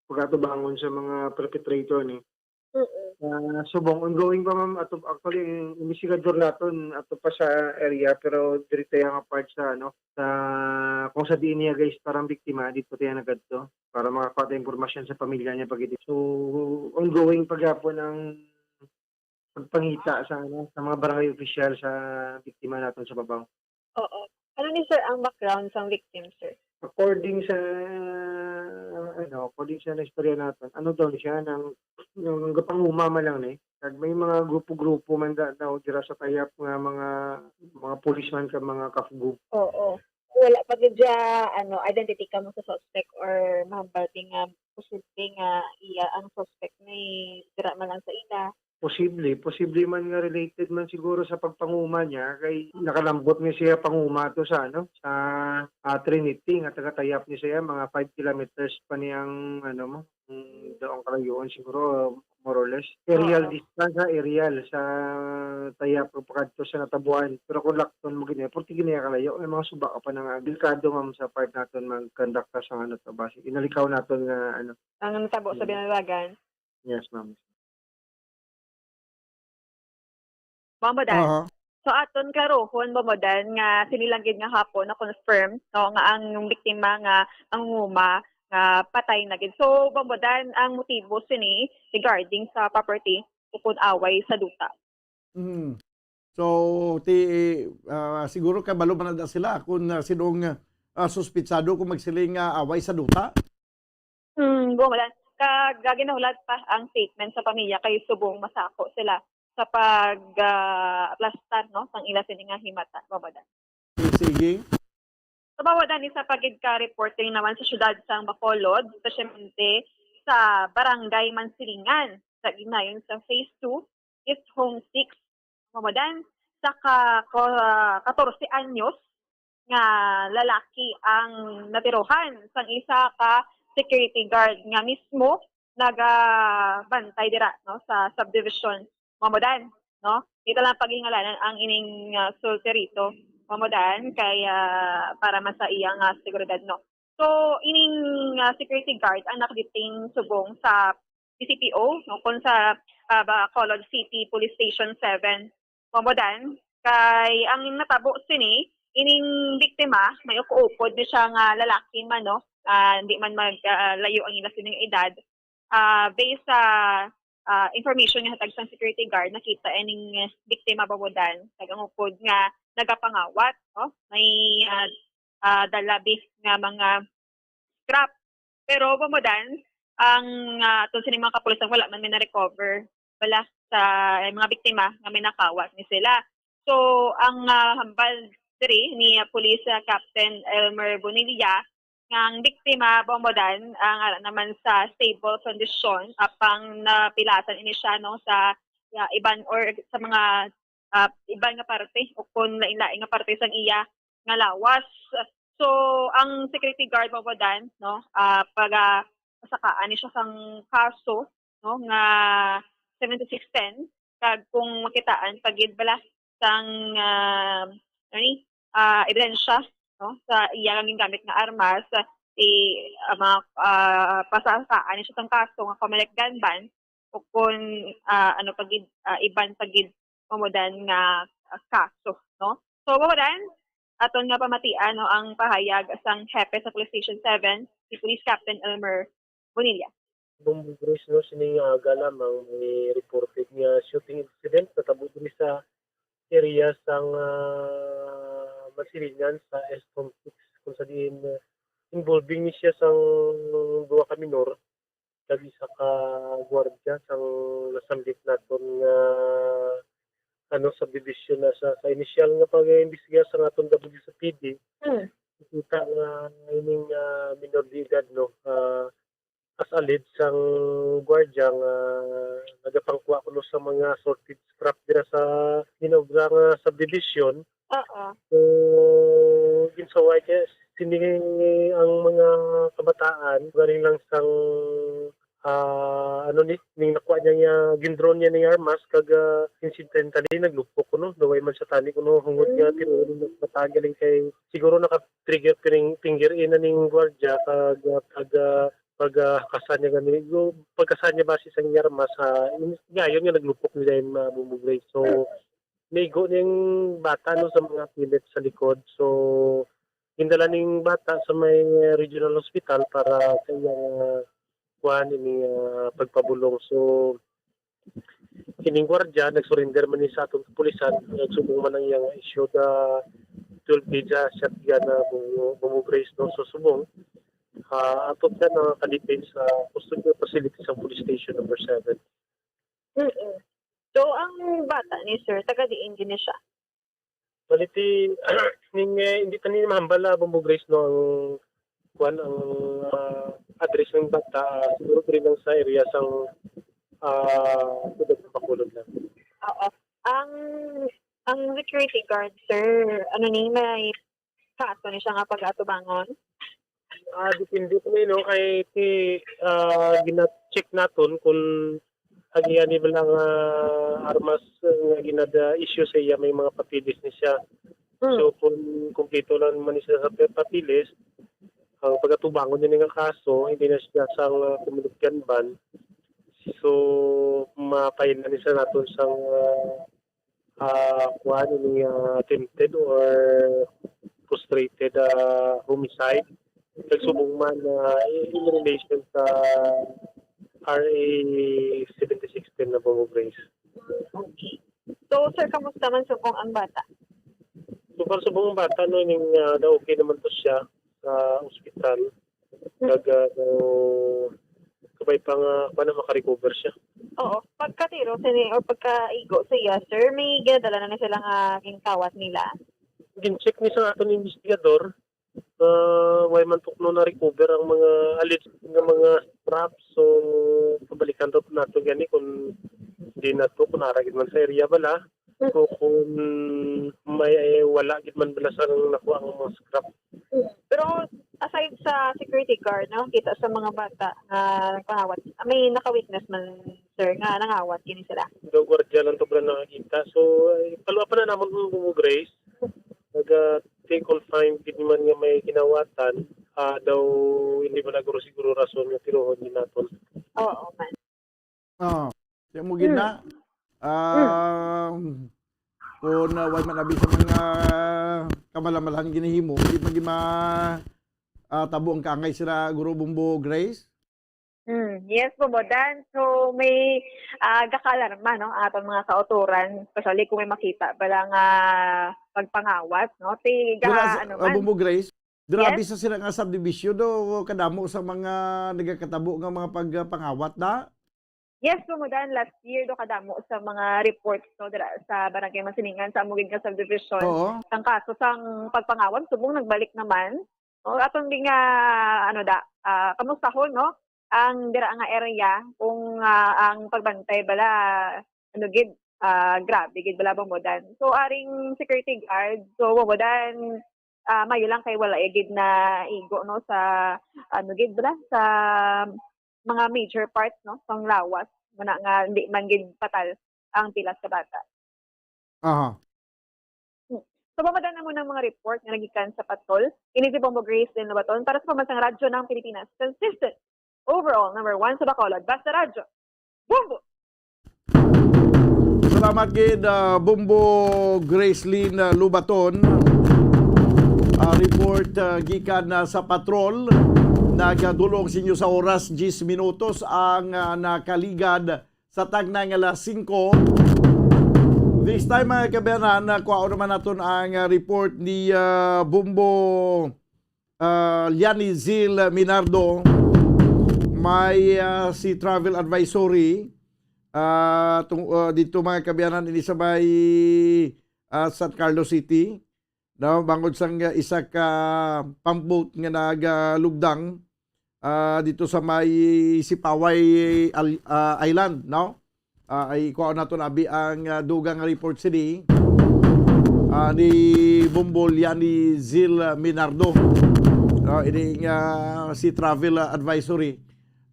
pagatubangon sa mga perpetrator ni. Mm-mm. Ah, subong ongoing pa, ma'am. Ato, actually, ang investigador naton ato pa sa area, pero diri tayo nga part sa, ano, sa kung sa diin niya, guys, parang biktima, dito tayo nagadto para makakuha tayo impormasyon sa pamilya niya pag. So, ongoing pagyapon ang pagpangita sa, ano, sa mga barangay official sa biktima naton sa Babaw. Oo. Ano ni, sir, ang background sang victim, sir? According sa, ano, according sa naistorya naton, ano daw ni siya, nang, nang gapanguma man lang ni. Kag may mga grupo-grupo man da-, daw dira sa tayap nga mga, mga policeman ka mga kafgo. Oo. Wala pa gid siya, ano, identity kamo sa suspect or mahambal ti nga posible nga iya ang suspect ni dira man lang sa ila. Posible, posible man nga related man siguro sa pagpanguma niya, kay nakalambot nga siya panguma to sa, ano, sa, ah, Trinity, nga taga-tayap ni siya, mga five kilometers pa niyang, ano mo, mm, daw ang kalayuan siguro, more or less. Aerial Oo. distance, ha, aerial sa tayap pakadto sa natabuan. Pero kung lakton mo gini, purti gini kalayo, may mga suba ka pa na nga. Delikado, ma'am, sa part naton mag-conduct sa, ano, to, base inalikaw naton nga, ano. Ang natabo sa Mm. Binalagan? Yes, ma'am. Ma'am Bodan. Aha. So, aton klarohon, Ma'am Bodan, nga sini lang gid nga hapon na-confirm, no, nga ang biktima nga ang uma nga patay na gid. So, Ma'am Bodan, ang motibo sini regarding sa property ukon away sa duta. Mm. So, ti, ah, siguro kabalo man na sila kung, ah, sinong, ah, suspitsado kung magsiling nga away sa duta? Mm, buong wala. Kag, ah, ginahulat pa ang statement sa pamilya kay subong masako sila sa pag, ah, aplastar, no, sang ila sini nga himata, Ma'am Bodan. Sige. Sa Ma'am Bodan, isa pa gid ka reporting naman sa siyudad sang Bacolod, espesyalmente sa Barangay Mansilingan, sa ginayon sa Phase two, East Home six, Ma'am Bodan, sa ka, ko, katorse anyos nga lalaki ang natirohan sang isa ka security guard nga mismo nagabantay dira, no, sa subdivision, Ma'am Bodan, no? Dito lang paghingalanan ang ining, ah, sulti rito, Ma'am Bodan, kay, ah, para man sa iyang, ah, seguridad, no? So, ining, ah, security guard ang nakadetain subong sa D C P O, no, kon sa, ah, Bacolod City Police Station seven, Ma'am Bodan. Kay ang natabo sini, ining biktima, may uko-upod ni siya nga lalaki man, no? Ah, hindi man mag, ah, layo ang ila sining edad. Ah, based sa, ah, information nga hatag sang security guard, nakita ining biktima, Ma'am Bodan, nag-angukod nga nagapangawat, no? May, ah, ah, dala bi nga mga scrap. Pero, Ma'am Bodan, ang, ah, aton sining mga kapulisan, wala man may na-recover bala sa, eh, mga biktima nga may nakawat ni sila. So, ang, ah, hambal diri ni, ah, Police, ah, Captain Elmer Bonilla, nga ang biktima, Ma'am Bodan, ang ara naman sa stable condition, apang napilasan ini siya, no, sa, ah, iban or sa mga, ah, iban nga parte o kon lain-lain nga parte sang iya nga lawas. So, ang security guard, Ma'am Bodan, no, ah, pag, ah, pasakaan ni siya sang kaso, no, nga seventy-six ten, kag kung makitaan pa gid bala sang, ah, ano ni, ah, ebidensya, no, sa iya nga gingamit nga armas, i, ah, mga, ah, pasakaan ni siya sang kaso nga Comelec gun ban, o kon, ah, ano pa gid, ah, iban pa gid, Ma'am Bodan, nga, ah, kaso, no? So, Ma'am Bodan, aton nga pamatian, no, ang pahayag sang hepe sa Police Station seven, si Police Captain Elmer Bonilla. Nung Lunes, no, sining aga lamang, may reported nga shooting incident natabo diri sa area sang, ah, Masilingan sa East Home six, kung sa diin, ah, involving ni siya sang duha ka minor kag isa ka gwardiya sang nasambit naton nga, ano, subdivision. Na sa, sa inisyal nga pag-imbestiga sa aton W S P D, Mm. nakita nga ining, ah, minor de edad, no, ah, as alleged sang gwardiya nga nagapangkuha kuno sa mga assorted scrap dira sa ginobra nga subdivision. Oo. So, ginsaway kay sini ang mga kabataan, galing lang sang, ah, ano ni, ning nakuha niya nga gin-draw niya ning armas, kag, ah, insidentally naglupok kuno, daw way man siya tani kuno, hungod nga tinuod nga bataan galing kay siguro naka-trigger finger, finger in na ning gwardiya, kag, ah, pag, ah, pag, ah, hakasan niya gani, yung pagkasan niya basi sa iyang armas, ah, in-, gayon nga naglupok ni Dime, ah, Bombo Grace. So, naigo ning bata, no, sa mga pilit sa likod. So, gindala ning bata sa may regional hospital para sa iyang, ah, kuan, ini, ah, pagpabulong. So, kining gwardiya nag-surrender man ni sa atong kapulisan, nagsubong man ang iyang issued, ah, twelve gauge, ah, shotgun, ah, Bombo, Bombo Grace, no, sa subong. Ah, ato siya nakakalipin sa custodial facility sa Police Station Number Seven. Mm-mm. So, ang bata ni sir, taga diin gini siya? Baliti, ning, eh, hindi pa ni mahambal, ah, Bombo Grace, no, ang, kuwan, ang, ah, address ng bata, ah, siguro diri lang sa area sang, ah, Siyudad ng Bacolod lang. Oo. Ang, ang security guard, sir, ano ni, may kaso ni siya nga pag-atubangon? Ah, depende po, no, kay ti, ah, gina-check naton kung ang iya ni bala nga armas nga ginada-issue sa iya, may mga papeles ni siya. Mm. So, kung kumpleto lang man ni siya sa pa-, papeles, ang pagatubangon niya nga kaso, hindi na siya sang, ah, community gun ban. So, mapahinan ni siya naton sang, ah, ah, kuwan, ini, ah, attempted or frustrated, ah, homicide. Nagsubong man, ah, in relation sa R A seventy-six ten na Bombo Grace. Okay. So, sir, kamusta man subong ang bata? So far, subong ang bata, no, ning, ah, na okay naman to siya sa ospital. Kag, ah, no, kabay pa nga, pa na makarecover siya. Oo. Pagkatiro sini or pagkaigo sa iya, sir, may ginadala na ni sila nga ginkawat nila? Gin-check ni sa aton investigador, ah, way man tukno na-recover ang mga alleged nga mga scraps. So, pabalikan daw nato gani kung di na to, kung ara gid man sa area bala. So, kung may, eh, wala gid man bala sa nakuha ang mga scrap. Mm. Pero aside sa security guard, no, kita sa mga bata nga nagpangawat, may naka-witness man, sir, nga nangawat gini sila? Daw gwardiya lang to bala nakakita. So, eh, follow up na namon kung Grace. Naga-take confined gid man nga may kinawatan, ah, daw hindi man naguro siguro rason nga tirohon gid naton. Oo, man. Oh, siya mo gid na. Ah, kung, ah, way man abi sa mga kamalamalahan ginahimo, di man gid ma-, ah, tabo ang kaangay sila, Guro Bombo Grace? Mm, yes, Bombo Dan. So, may, ah, gakaalarma, no, ang aton mga kautoran, especially kung may makita bala nga pagpangawat, no? Ti, Dira ga-, sa, ano ah, man. Bombo Grace, grabe Yes? sa sila nga subdivision, do, kadamo sa mga nagakatabo nga mga pagpangawat na? Yes, Bombo Dan, last year, do, kadamo sa mga reports, no, dira sa Barangay Masilingan, sa amo gid nga subdivision. Oo. Ang kaso sang pagpangawat, subong nagbalik naman. O, aton din nga, ano da, ah, kamustahon, no? Ang dira nga area, kung, ah, ang pagbantay bala, ano gid, ah, grabe gid bala, Bombo Dan. So, aring security guard, so, Bombo Dan, ah, mayo lang kay wala gid na igo, no, sa, ano gid bala, sa mga major parts, no, sang lawas, muna nga hindi man gid patal ang pilas ka bata. Aha. Hmm. So, Bombo Dan, amo nang mga report nga nagikan sa patrol. Ini si Bombo Grace Lynn Lobaton para sa Pambansang Radyo ng Pilipinas. Consistent. Overall, number one sa Bacolod. Basta Radyo. Bombo! Salamat gid, ah, Bombo Grace Lynn, ah, Lobaton. Ah, report, ah, gikan, ah, sa patrol. Nagadulong sa inyo sa oras, diyes minutos ang, ah, nakaligad sa tagna nga alas singko. This time, mga kabayanan, ah, kuhaon naman naton ang, ah, report ni, ah, Bombo, ah, Liani Zil Minardo. May, ah, si travel advisory, ah, tung-, ah, dito, mga kabayanan, ini sa may, ah, San Carlos City. no, bangod sang, ah, isa ka pump boat nga nagalugdang, ah, dito sa may Sipaway Al-, ah, Island, no? Ah, ay kuha naton abi ang, ah, dugang report sini, ah, ni Bombo Liani Zil Minardo. Ah, ini nga si travel, ah, advisory,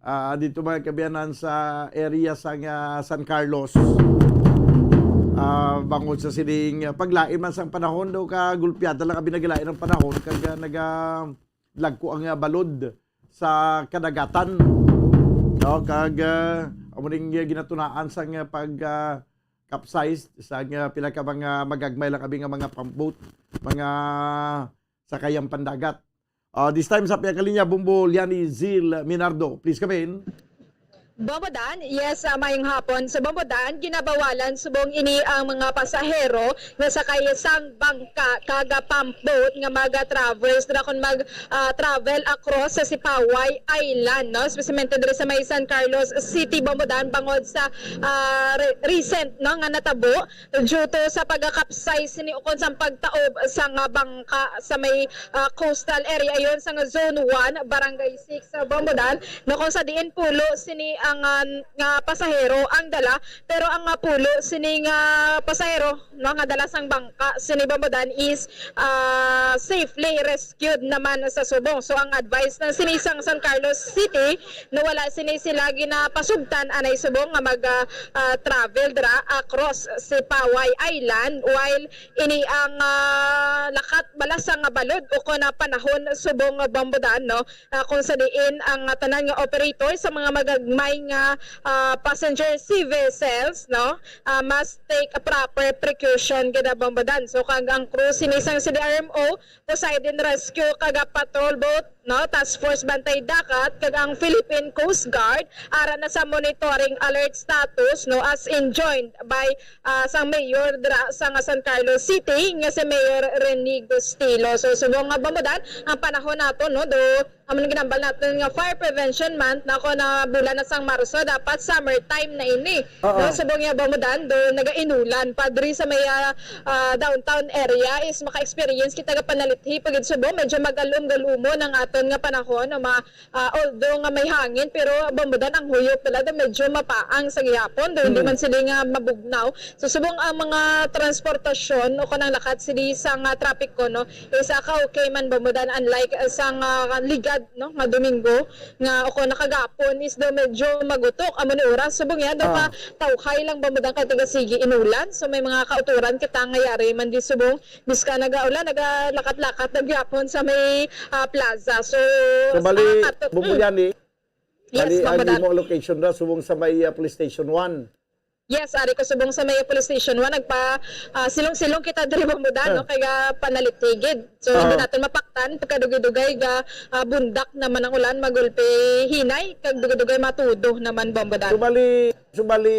ah, dito mga kabiyanan sa area sang, ah, San Carlos. Ah, bangod sa sining, ah, paglain man sang panahon daw ka gulpiada lang abi nagalain ang panahon kag, ah, naga lagko ang, ah, balod sa kadagatan. No, kag, ah, amo ning, ah, ginatunaan sang, ah, pag, ah, capsize sang, ah, pila ka mga magagmay lang abi nga mga pump boat, mga sakayang pandagat. Ah, this time sa pihak linya, Bombo Liani Zil Minardo. Please come in. Bombodan, yes, ah, mayong hapon. Sa Bombodan, ginabawalan subong ini ang mga pasahero nga sakay sang bangka kag pump boat nga mag-traverse dira kon mag, ah, travel across sa Sipaway Island, no? Especialmente diri sa may San Carlos City, Bombodan, bangod sa, ah, re-, recent, no, nga natabo due to sa pagka-capsize ni ukon sang pagtaob sa nga bangka sa may, ah, coastal area yon sa nga Zone one, Barangay six sa Bombodan, no, kung sa diin pulo sini ang, ah, nga pasahero ang dala, pero ang, ah, pulo sini nga pasahero, no, nga dala sang bangka sini Bombodan is, ah, safely rescued naman sa subong. So ang advice na sini sang San Carlos City, no, wala sini sila ginapasugtan anay subong nga mag, ah, ah, travel dira across Sipaway Island, while ini ang, ah, lakat bala sang balod ukon na panahon subong nga Bombodan, no? Ah, kung sa diin ang, ah, tanan nga operator sa mga magagmay nga, ah, passenger sea vessels, no? Ah, must take a proper precaution gid, Bombodan. So kag ang crew sini sang C D R M O, Poseidon Rescue kag, ah, Patrol Boat, no, Task Force Bantay Dagat kag ang Philippine Coast Guard ara na sa monitoring alert status, no, as enjoined by, ah, sang mayor dira sa nga San Carlos City nga si Mayor Rene Gustilo. So subong nga Bombodan ang panahon nato, no, do amo nang ginambal naton nga Fire Prevention Month, na ko na bulan na sang Marso, dapat summer time na ini. Oo. No, subong nga Bombodan do nagainulan pa diri sa may, ah, ah, downtown area is maka-experience kita ga panalithi pagid subong medyo magalum-galumon ang aton nga panahon, no, ma-, ah, although nga may hangin, pero Bombodan ang huyop talaga medyo mapaang sa gihapon, do hindi Mm. man sila nga mabugnaw. So subong ang mga transportasyon o kanang lakat sila sa nga trapiko, no, isa ka okay man Bombodan, unlike, ah, sa nga ligad, no, nga Domingo nga o kung nakagapon is daw medyo magutok amo ni oras. Subong yan daw Ah. ka tawhay lang Bombodan kay taga sige inulan. So may mga kauturan kita nga yari man di subong biska nagaulan, nagalakat-lakat na gyapon sa may, ah, plaza. So, So, bali, sa kato-, Bombo mm. Liani, Yes, bali, ang Bombodan. Imo location ra subong sa may, ah, police station one. Yes, ari ko subong sa may police station one, nagpa, ah, silong-silong kita diri Bombodan, Ah. no, kay ga panalitigid. So, Ah. hindi natin mapaktan, pagkadugay-dugay ga, ah, bundak naman ang ulan, magulpi hinay, kag dugay-dugay matudo naman Bombodan. Subali, subali,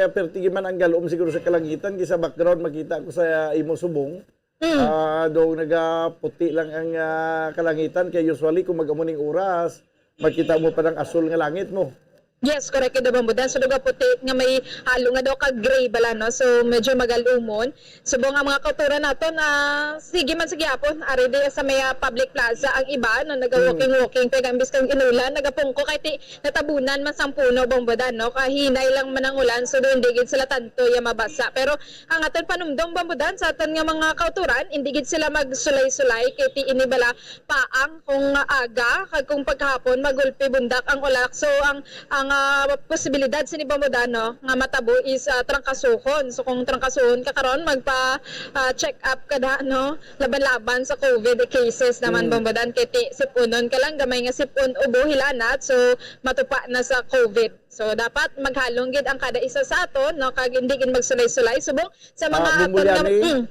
eh, perti man ang galom siguro sa kalangitan, kay sa background makita ko sa imo subong. Mm. Ah, do nagaputi lang ang, ah, kalangitan, kay usually kung mag-amo ning oras, makita mo pa ng asul nga langit mo. Yes, correct, Kid Bombodan. So, duga puti nga may halo nga daw ka gray bala, no? So, medyo magalumon. Subong ang mga kauturan naton, ah, sige man sa gihapon, ari di sa may, ah, public plaza ang iba, no? Naga-walking-walking, Mm. pero imbis kang inulan, nagapungko, kay ti-, natabunan man sang puno, Bombodan, no? Kahinay lang man ang ulan, so, hindi gid sila tanto ya mabasa. Pero ang aton panumdom, Bombodan, sa aton nga mga kauturan, hindi gid sila magsulay-sulay, kay ti ini bala paang kung aga kag kung paghapon magulpi bundak ang ulak. So ang, ang, ah, posibilidad sini Bombodan, no, nga matabo is, ah, trangkasuhon. So kung trangkasuhon ka karon, magpa, ah, check up ka da, no, laban-laban sa covid cases naman, Mm. Bombodan, kay ti sip-unon ka lang, gamay nga sip-on ubo hilanat, so matupa na sa covid. So dapat maghalong gid ang kada isa sa aton, no, kag hindi gid magsulay-sulay. Subong sa mga Ah, aton nga Bumbulyani, mm.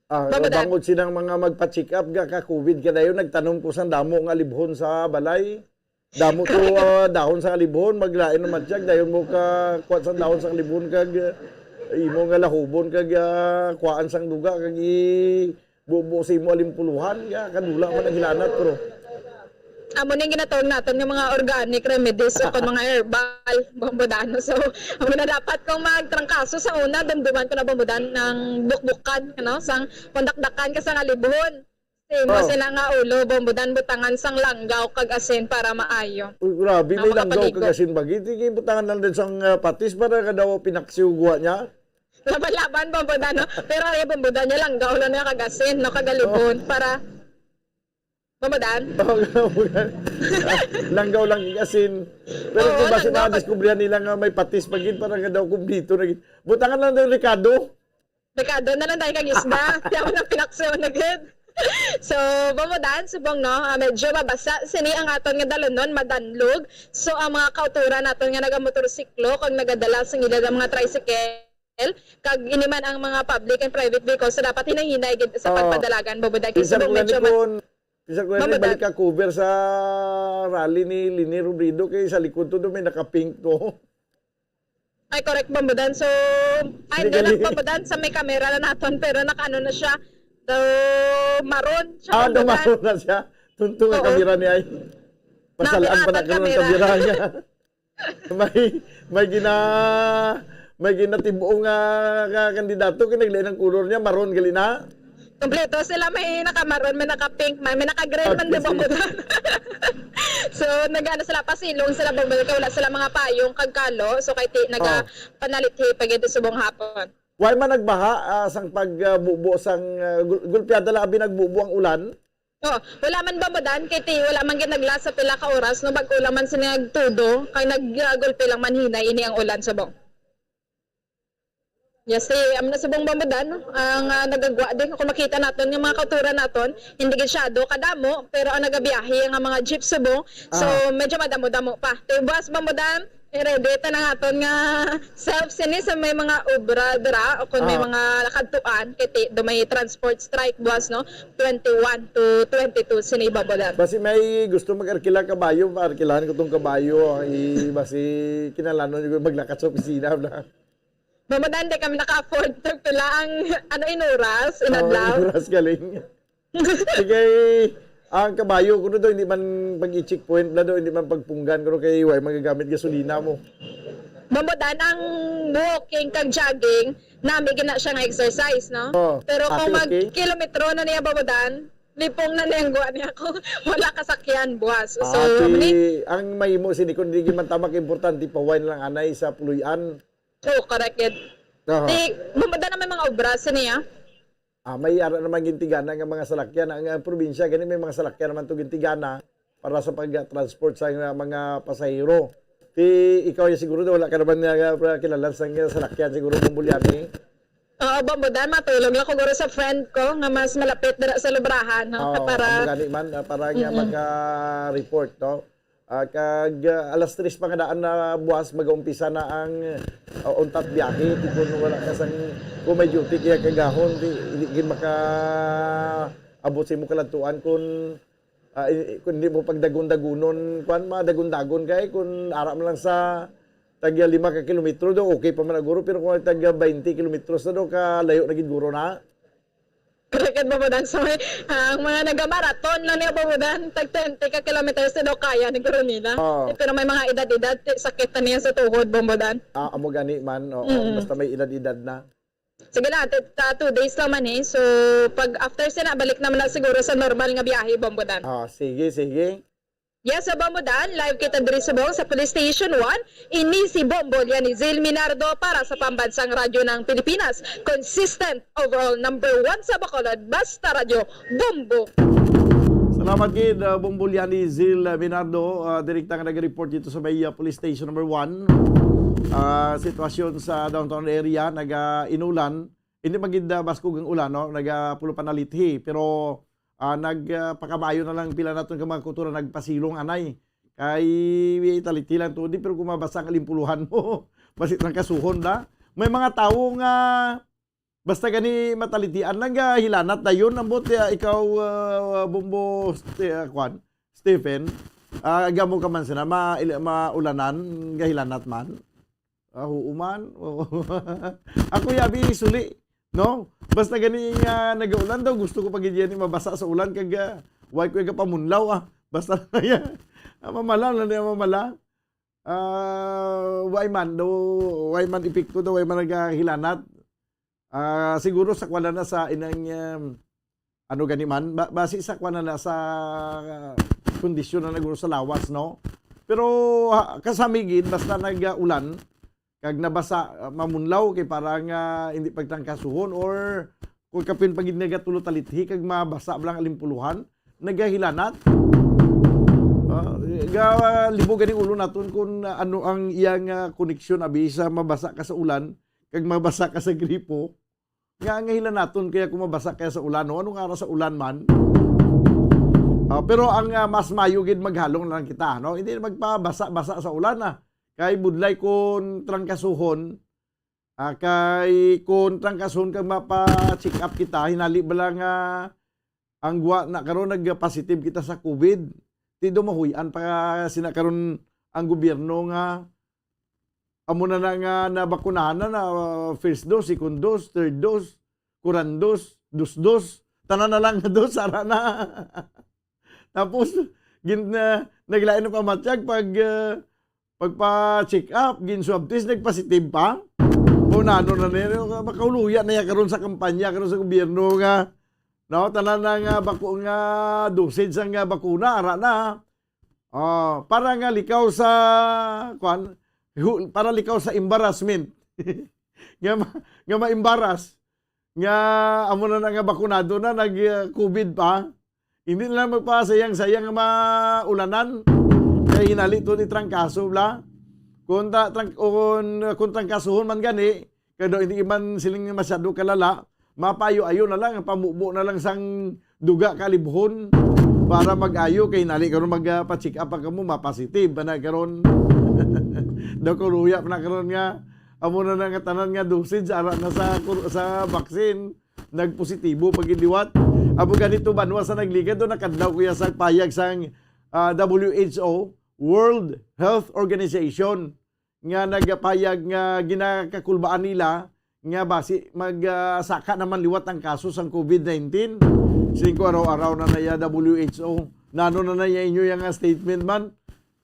Ah, Bangod, ah. Bangod sinang mga magpa-check up ga ka covid ka dayon, nagtanom ko sang damo nga alibhon sa balay. Damo to, ah, dahon sa alibhon, maglain na matiyag, dayon mo ka kuha sa dahon sa alibhon kag, ah, imo nga lahubon kag, ah, kuhaan sang duga kag i-bubo sa imo alimpuluhan, ya, kadula man ang hilanat, pero Amo ning ginatawag naton nga mga organic remedies o kon mga herbal, Bombo Dan. So, amo na dapat kung magtrangkaso sa una, dumduman ko na, Bombo Dan, ang bukbukan, ano, sang pundakdakan ka sa ngalibhon. Simo Oh. sila nga ulo, Bombo Dan, butangan sang langgaw kag asin para maayo. Uy, grabe, Ang may langgaw makapaligo. kag asin ba gid? Sige, butangan lang din sang, ah, patis para ka daw pinaksiw guwa niya. Laban-laban, Bombo Dan, no? Pero ay, Bombo Dan, niya langgaw lang niya kag asin, no? Kagalibon, Oh. para Bombo Dan? Langgaw lang kag asin. Pero Oo, kung basi langgaw kag madiskubrihan nila nga may patis pa gid, para nga daw kumplito na gid. Butangan lang daw rekado. Rekado na lang tayo kag isda. Di ako nang pinaksiw na gid. So, Bombo Dan, subong, no, ah, medyo mabasa sini ang aton nga dalonon, madanlog. So, ang mga kauturan naton nga nagamotorsiklo kag nagadala sa ila nga mga tricycle, kag ini man ang mga public and private vehicles, so dapat hinay-hinay gid sa Oo. pagpadalagan, Bombo Dan. Kay Bisan subong kung medyo gani ma- kun, bisan kung gani Bombo Dan. balik ka cover sa rally ni Leni Robredo, kay sa likod to do may naka-pink to. Ay, correct, Bombo Dan. So, ay, Hindi hindi lang, gali. Bombo Dan, sa may camera na naton, pero nakaano na siya. Daw maroon siya, Ah, Bombo Dan. dumaron na siya. Tunto nga Oo. kamera niya ay. Pasalaan pa na Napiatan karon ang kamera. kamera niya. May, may gina-, may ginatibuo nga, nga kandidato, kinaglain ang kulor niya, maroon gali na. Kompleto sila, may naka-maroon, may naka-pink man, may naka-green man, Okay, di ba, sige. Bombo Dan? So, nag-ano sila, pasilong sila, Bombo Dan, kay wala sila mga payong kag kalo. So, kay ti-, naga-, Oh. panalithi pa gid subong hapon. Why man nagbaha, ah, sang pagbubo sang, ah, gul-, gulpiada lang abi nagbubo ang ulan? Oh, wala man, Bombo Dan, kay ti-, wala man gid nag-last sa pila ka oras, no, bag-o lang man sila nagtudo, kay nag-, ah, gulpi lang man hinay ini ang ulan subong. Yes, si, amo na subong, Bombo Dan, no? Ang, ah, nagagwa din, kung makita naton, yung mga kauturan naton, hindi gid siya do kadamo, pero ang nagabiyahe nga mga jeep subong, so, Ah. medyo madamo-damo pa. Te, buwas, Bombo Dan, i-ready ta na naton nga self sini sa may mga obra dira, o kung may Ah. mga nakadtuan, kay ti-, do may transport strike buwas, no? Twenty-one to twenty-two sini, Bombo Dan. Basi may gusto mag-arkila kabayo, paarkilahan ko tong kabayo, ang i-, basi kinalanon yung maglakat sa opisina na. Bombo Dan, di kami naka-afford. Tag pila ang, ano, inuras, Oh, inadlaw? inuras galing. Sige, ang kabayo, kuno daw, hindi man pag-i-checkpoint na daw, hindi man pagpunggan, kuno kay way magagamit gasolina mo. Bombo Dan, ang walking kag jogging, nami gina siya nga exercise, no? Oh, Pero kung ate, okay? mag-kilometro na niya, Bombo Dan, lipong na niya ang guwa niya kung wala kasakyan buwas. So, Ah, ti-, ni- ang mahimo sini, kung di man tama ka importante, pahuway na lang anay sa puloy-an. Oo, correct gid. Aha. Ti, Bombo Dan, may mga obra sa niya. Ah, may ara naman gintigana nga mga salakyan. Ang, ang probinsya, gani may mga salakyan naman to gintigana para sa pag-transport sa nga mga pasahero. Ti, ikaw ya siguro, wala ka naman nga, ah, kilala sa nga salakyan siguro, Bombo Liani. Oo, Bombo Dan, matulog lang ko guro sa friend ko nga mas malapit dira sa Lubrahan, no? Oo, Para amo gani man, ah, para nga Mm-mm. maka-report, no? Ah, kag, ah, alas tres pa nga daan na buwas, mag-umpisa na ang, ah, untat biyahe. Di kun wala ka sang, kung may duty kaya kagahon, di, di gid maka-abot sa imo kaladtuan kung, ah, i-, kung di mo pagdagon-dagonon, kuwan, madagon-dagon kay kung ara man lang sa tagya lima ka kilometro do, okay pa man na guro, pero kung tagya twenty kilometros na do, kalayo na gid guro na. Correct, Bombo Dan. So, may, ang mga nagamarathon lang niya, Bombo Dan, tag twenty ka kilometers na daw kaya ni guro nila. Oo. Eh, pero may mga edad-edad, ti-, sakit na niya sa tuhod, Bombo Dan. Ah, amo gani man, oo. Mm. Basta may edad-edad na. Sige lang, t-, ta-, two days lang man eh. So, pag after sina, balik naman na siguro sa normal nga biyahe, Bombo Dan. Ah, sige, sige. Yes, sa Bombo Dan, live kita diri subong sa Police Station one. Ini si Bombo Lianizil Minardo para sa Pambansang Radyo ng Pilipinas. Consistent overall number one sa Bacolod. Basta Radyo, Bombo. Salamat gid, uh, Bombo Lianizil, uh, Minardo, uh, direkta nga nag-report dito sa may, uh, Police Station number one. Uh, sitwasyon sa downtown area, naga-inulan. Hindi magid, uh, baskog ang ulan, no? Naga-, pulo panalithi, pero ah, nag, ah, pakamayo na lang pila naton ka mga kultura, nagpasilong anay. Kay, eh, taliti lang to, di, pero kung mabasa ang alimpuluhan mo, basi lang kasuhon na. May mga tawo nga, basta gani matalitian lang, ga hilanat dayon, ambot, ah, ikaw, ah, Bombo, Ste-, ah, kwan, Stephen, ah, gamo ka man sina, ma-, il-, maulanan, ga hilanat man. Ah, oo man. Oo. Ako yabi suli, no? Basta gani nga nagaulan daw, gusto ko pa gid yan mabasa sa ulan kag, ah, way ko gapamunlaw, ah. Basta na yan. Ang mamala na niya mamala. Ah, way man, do, way man epekto, do, way man nagahilanat. Ah, siguro sa kwala na sa inang, um, ano gani man, ba-, basi sa kwala na sa, ah, kondisyon na naguro sa lawas, no? Pero, ha, kasami gid, basta nag-ulan, kag nabasa, ah, mamunlaw kay para nga hindi pagtangkasuhon, or kung kapin pa gid nagatulo talithi kag mabasa lang alimpuluhan, nagahilanat. Ah, ga-, libog ganing ulo naton kung, ah, ano ang iyang, ah, koneksyon, abi, sa mabasa ka sa ulan kag mabasa ka sa gripo, nga, nga hilanaton kaya kung mabasa kaya sa ulan, no? Anong ara sa ulan man? Ah, pero ang, ah, mas mayo gid maghalong na lang kita, no? Hindi na magpabasa-basa sa ulan, ah. Kay budlay kon trangkasuhon, ah, kay kon trangkasuhon kag mapa-check up kita, hinali bala nga ang gwa na karon nag-positive kita sa covid. Ti do mahuy-an pa sina karon ang gobyerno nga amo na na nga nabakunahan na, na, uh, first dose, second dose, third dose, kuran dose, dos dos, tanan na lang nga dose, ara na. Tapos, gin-, na, naglain na pamatyag pag, uh, pagpa-check up, gin-swab test, nagpositive pa. O, nano na nila, makauluya na ya karon sa kampanya, karon sa gobyerno nga, no, tanan na nga bako-, nga dosage sang, ah, bakuna, ara na. Oh, para nga likaw sa, kwan, hu-, para likaw sa embarrassment. Nga ma-, nga ma-embarrass nga amo na na nga bakunado na, nag, ah, covid pa. Hindi na lang magpasayang-sayang nga maulanan. Kay hinali to ni trangkaso, bla. Kung ta-, trang-, kung, kung trangkasuhon man gani, kay daw hindi man siling masyado kalala, mapayo-ayo na lang, pamubo na lang sang duga kalibhon para mag-ayo, kay hinali karon mag, ah, pa-check up pa kamo, mapositive pa na karon. Daw kaluya pa na karon nga, amo na na nga tanan nga dosage, ara na sa kur-, sa vaccine, nagpositibo pa gid liwat. Amo ganito, banwa sa nagligad, do nakadlaw ko ya sa payag sang, ah, W H O, World Health Organization, nga nagapayag nga ginakakulbaan nila nga basi mag, ah, saka naman liwat ang kaso sang covid nineteen. Singko araw-araw na naya W H O. Nano na na ya inyo yang statement man?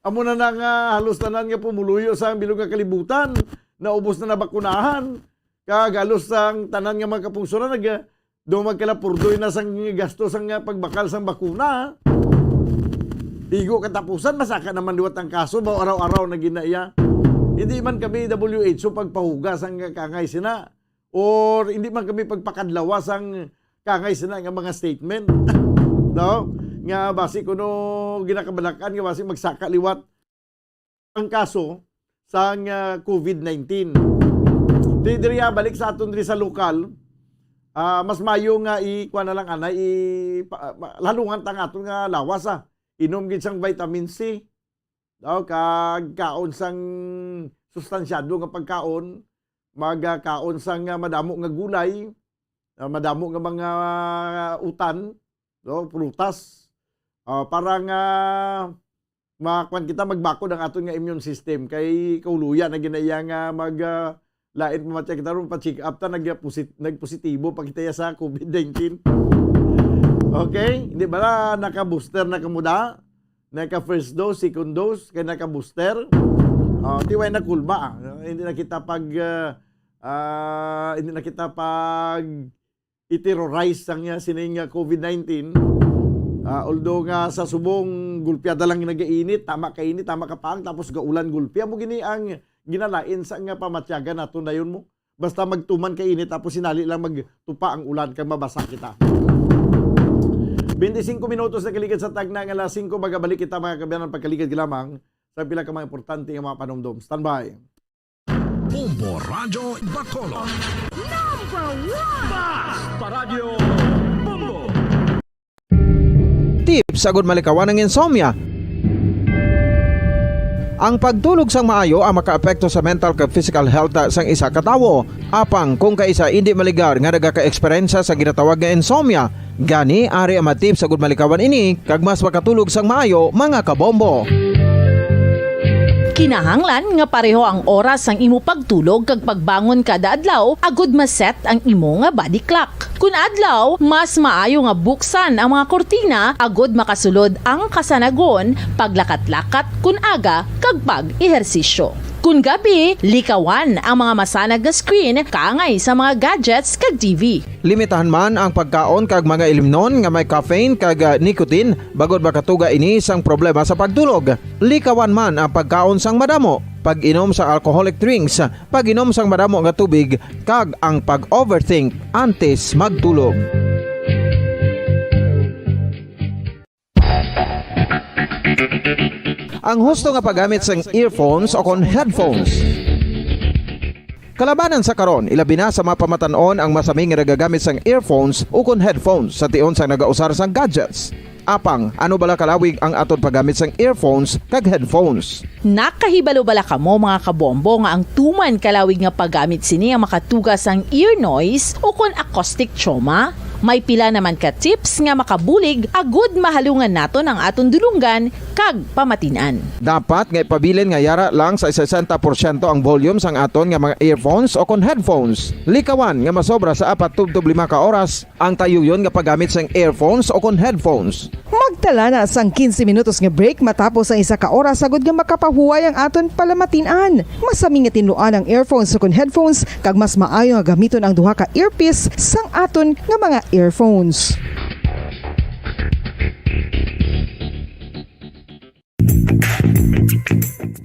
Amo na na nga halos tanan nga pumuluyo sa bilog nga kalibutan, naubos na nabakunahan. Kag halos ang tanan nga mga kapungsoran nag, do magkalapurdoy na sang gasto sang, ah, pagbakal sang bakuna. Igo katapusan, masaka naman liwat ang kaso, ba, araw-araw na ginaiya. Hindi man kami W H O pagpahugas ang kangay sina, or hindi man kami pagpakadlawa sang kangay sina nga mga statement. No? Nga basi kuno ginakabalakan nga basi magsaka liwat ang kaso sang, ah, covid nineteen. Di diri, ah, balik sa aton diri sa lokal, ah, mas mayo nga i-, kuha na lang, anay, i-, pa-, ma-, lalungan ta nga aton nga lawas, ah. Inom gid sang vitamin C. Daw, kag kaon sang sustansyado nga pagkaon, mag, ah, kaon sang, ah, madamo nga gulay, ah, madamo nga mga utan, no, prutas, ah, para nga makuan kita, magbakod ang aton nga immune system. Kay kauluya na ginaya nga mag, ah, lain pa matya kita ron, pa-check up ta, nag-, posit-, nagpositibo pa kita ya sa covid nineteen. Okay? Hindi ba na naka-booster na kamo da? Naka-first dose, second dose, kay naka-booster? Ah, di way na kulba, ah. Hindi na kita pag, ah, ah, hindi na kita pag i-terrorize sang, ah, sining, ah, covid nineteen. Ah, although nga sa subong, gulpiada lang nagainit, tama ka init, tama ka paang, tapos gaulan gulpi. Amo gini ang ginalain sa nga pamatyagan naton dayon mo. Basta magtuman ka init, tapos sinali lang magtupa ang ulan, kag mabasa kita. Twenty-cinco minutos na kaligad sa tagna nga alas singko, magabalik kita, mga kaabyanan, pagkaligad lamang sa pila ka mga importante nga mga panumdom. Standby. Bombo Radyo Bacolod. Number one! Basta Radyo Bombo! Tips agud malikawan ang insomnia. Ang pagtulog sang maayo ang makaapekto sa mental kag physical health sang isa ka tawo. Apang kung kaisa indi maligar nga nagaka-eksperyensya sa ginatawag nga insomnia, gani ari ang mga tips agud malikawan ini kag mas makatulog sang maayo, mga kabombo. Kinahanglan nga pareho ang oras sang imo pagtulog kag pagbangon kada adlaw agud ma-set ang imo nga body clock. Kun adlaw, mas maayo nga buksan ang mga kurtina agud makasulod ang kasanagon, paglakat-lakat kun aga, kag pag-ehersisyo. Kun gabi, likawan ang mga masanag nga screen kaangay sa mga gadgets kag T V. Limitahan man ang pagkaon kag mga ilimnon nga may caffeine kag, ah, nicotine, bangod makatuga ini sang problema sa pagtulog. Likawan man ang pagkaon sang madamo, pag-inom sang alcoholic drinks, pag-inom sang madamo nga tubig, kag ang pag-overthink antes magtulog. Ang husto nga paggamit sang earphones o kon headphones. Kalabanan sa karon, ilabi na sa mga pamatan-on ang masami nga nagagamit sang earphones o kon headphones sa tion sang nagausar sang gadgets. Apang, ano bala kalawig ang aton paggamit sang earphones kag headphones? Nakahibalo bala kamo, mga kabombo, nga ang tuman kalawig nga paggamit sini ang makatuga sang ear noise o kon acoustic trauma? May pila naman ka tips nga makabulig agud mahalungan naton ang aton dulonggan kag pamatin-an. Dapat nga ipabilin nga yara lang sa sesenta porsyento ang volume sang aton nga mga earphones o kon headphones. Likawan nga masobra sa apat tubtob lima ka oras ang tayuyon nga paggamit sang earphones o kon headphones. Magtala na sang quince minutos nga break matapos ang isa ka oras agud nga makapahuway ang aton palamatin-an. Masami nga tinluan ang earphones o kon headphones, kag mas maayo nga gamiton ang duha ka earpiece sang aton nga mga earphones.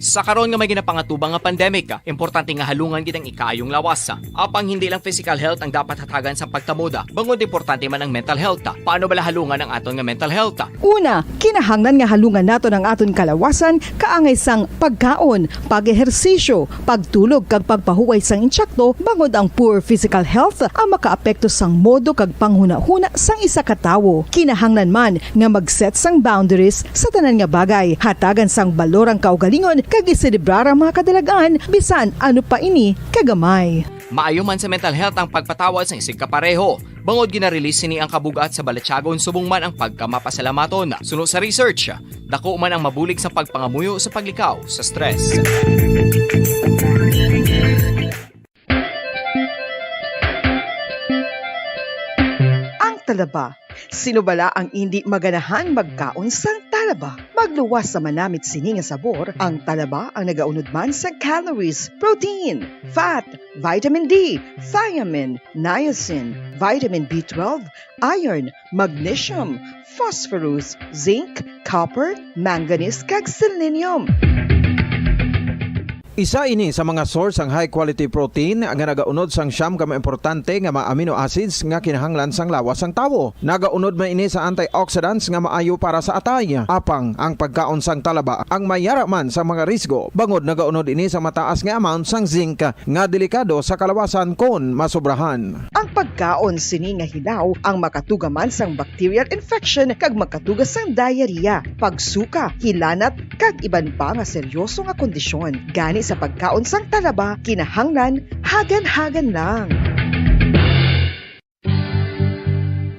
Sa karon nga may ginapangatubang nga pandemic, importante nga halungan gid ang ikaayong lawas. Apang hindi lang physical health ang dapat hatagan sa pagtamod, bangod importante man ang mental health. Paano bala halungan ang aton nga mental health? Una, kinahanglan nga halungan naton ang aton kalawasan kaangay sang pagkaon, pag-ehersisyo, pagtulog kag pagpahuway sang insakto, bangod ang poor physical health ang makaapekto sang modo kag panghunahuna sang isa ka tawo. Kinahanglan man nga mag-set sang boundaries sa tanan nga bagay, hatagan sang balor ang kaugalingon kag iselebrar ang mga kadalag-an, bisan ano pa ini kagamay. Maayo man sa mental health ang pagpatawad sang isigkapareho, bangod gina-release sini ang kabug-at sa balatyagon subong man ang pagkamapasalamaton. Suno sa research, dako man ang mabulig sa pagpangamuyo sa paglikaw sa stress. Ang talaba. Sino bala ang indi maganahan magkaon sang talaba? Magluwas sa manamit sini nga sabor, ang talaba ang nagaunod man sa calories, protein, fat, vitamin D, thiamine, niacin, vitamin B twelve, iron, magnesium, phosphorus, zinc, copper, manganese, kag selenium. Isa ini sa mga source sang high quality protein nga nagaunod sang siyam ka mga importante nga mga amino acids nga kinahanglan sang lawas sang tawo. Nagaunod man ini sa antioxidants nga maayo para sa atay. Apang ang pagkaon sang talaba ang may yara man sa mga risgo, bangod nagaunod ini sa mataas nga amount sang zinc nga delikado sa kalawasan kon masobrahan. Ang pagkaon sini nga hilaw ang makatuga man sang bacterial infection kag makatuga sang diarrhea, pagsuka, hilanat, kag iban pa nga seryoso nga kondisyon. Gani sa pagkaon sang talaba, kinahanglan hagan-hagan lang.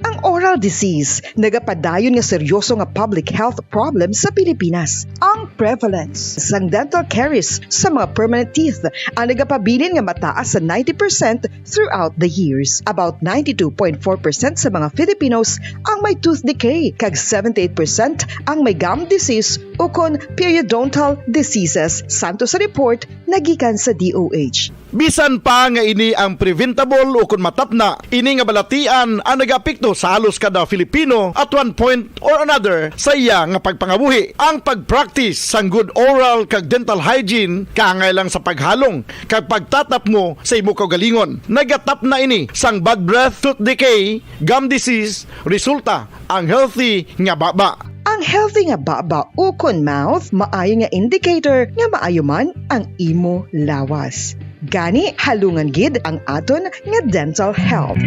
Ang oral disease nagapadayon nga seryoso nga public health problem sa Pilipinas. Ang prevalence sang dental caries sa mga permanent teeth ang nagapabilin nga mataas sa ninety percent throughout the years. About ninety-two point four percent sa mga Filipinos ang may tooth decay, kag seventy-eight percent ang may gum disease ukon periodontal diseases, santo sa report nga gikan sa D O H. Bisan pa nga ini ang preventable ukon matapna, ini nga balatian ang nagaapekto sa halos kada Filipino at one point or another sa iya nga pagpangabuhi. Ang pag-practice sang good oral kag dental hygiene kaangay lang sa paghalong kag pagtatapmo sa imo kaugalingon. Nagatapna ini sang bad breath, tooth decay, gum disease, resulta ang healthy nga baba. Ang healthy nga baba ukon mouth maayo nga indicator nga maayo man ang imo lawas. Gani, halungan gid ang aton nga dental health.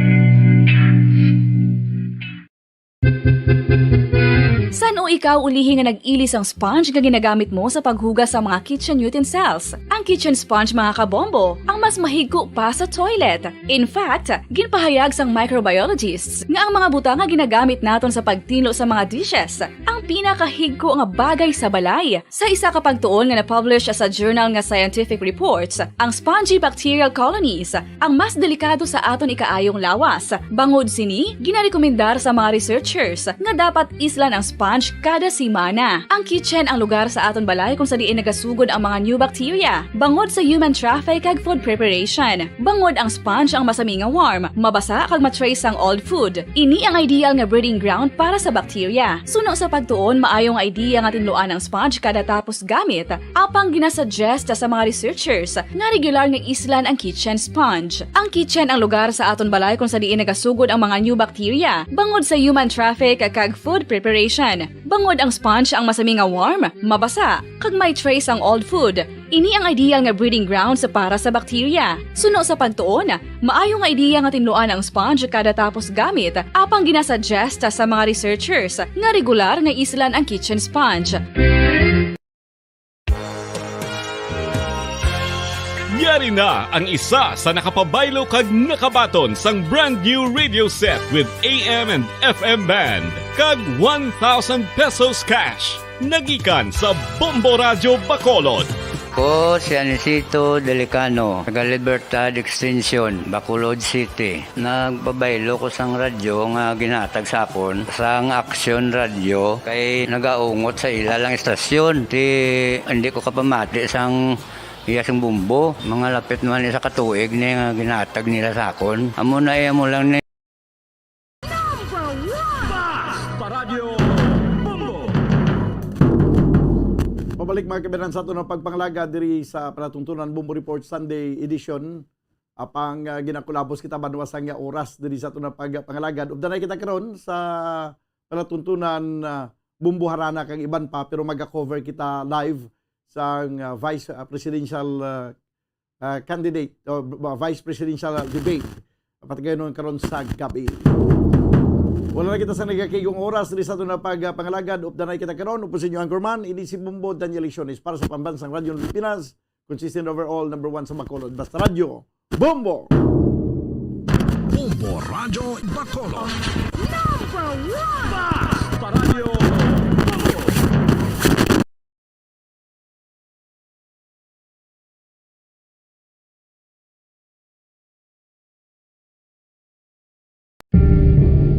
San-o ikaw ulihi nga nag-ili sang sponge nga ginagamit mo sa paghugas sa mga kitchen utensils? Ang kitchen sponge, mga kabombo, ang mas mahigko pa sa toilet. In fact, ginpahayag sang microbiologists nga ang mga butang nga ginagamit naton sa pagtinlo sa mga dishes ang pinakahigko nga bagay sa balay. Sa isa ka pagtuon nga na-publish sa journal nga Scientific Reports, ang spongy bacterial colonies ang mas delikado sa aton ikaayong lawas. Bangod sini, ginarekomendar sa mga researchers nga dapat islan ang sponge kada semana. Ang kitchen ang lugar sa aton balay kung sa diin nagasugod ang mga new bacteria, bangod sa human traffic kag food preparation. Bangod ang sponge ang masami nga warm, mabasa kag ma-trace ang old food. Ini ang ideal nga breeding ground para sa bacteria. Suno sa pagtuon, maayo nga idea nga tinluan ang sponge kada tapos gamit, apang ginasuggest sa mga researchers nga regular nga islan ang kitchen sponge. Ang kitchen ang lugar sa aton balay kung sa diin nagasugod ang mga new bacteria, bangod sa human traffic kag food preparation. Bangod ang sponge ang masami nga warm, mabasa, kag may trace ang old food, ini ang ideal nga breeding grounds para sa bacteria. Suno sa pagtuon, maayo nga idea nga tinluan ang sponge kada tapos gamit, apang ginasuggest sa mga researchers nga regular nga islan ang kitchen sponge. Yari na ang isa sa nakapabaylo kag nakabaton sang brand new radio set with A M and F M band kag one thousand pesos cash. Nagikan sa Bombo Radyo Bacolod. Ko si Anisito Delicano, taga Libertad Extension, Bacolod City. Nagpabaylo ko sang radyo nga ginatag sa akon sang Action Radio kay nagaungot sa ila lang istasyon. Ti hindi ko kapamati sang iya sing bumbo. Mga lapit naman isa ka tuig ni nga ginatag nila sa akon. Amo na iya mo lang ni Paradyo Bombo. Pabalik mga kabayan sa aton ang pagpangalaga diri sa palatuntunan Bombo Report Sunday Edition. Apang uh, ginakulabos kita banwa sang nga oras diri sa aton ang pagpangalagad. Ugdanay kita karon sa palatuntunan uh, Bombo Harana kag iban pa, pero maga-cover kita live sang uh, vice uh, presidential uh, uh, candidate o uh, vice presidential uh, debate. Patagayon karon sa gabi. Wala na kita sa nagakigong oras diri sa aton na pagpangalagad. Ugdanay kita karon, upod sa inyo anchorman, ini si Bombo Daniel Isiones para sa Pambansang Radyo ng Pilipinas, consistent overall, number one sa Bacolod. Basta Radyo, Bombo! Bombo Radyo Bacolod. Number one!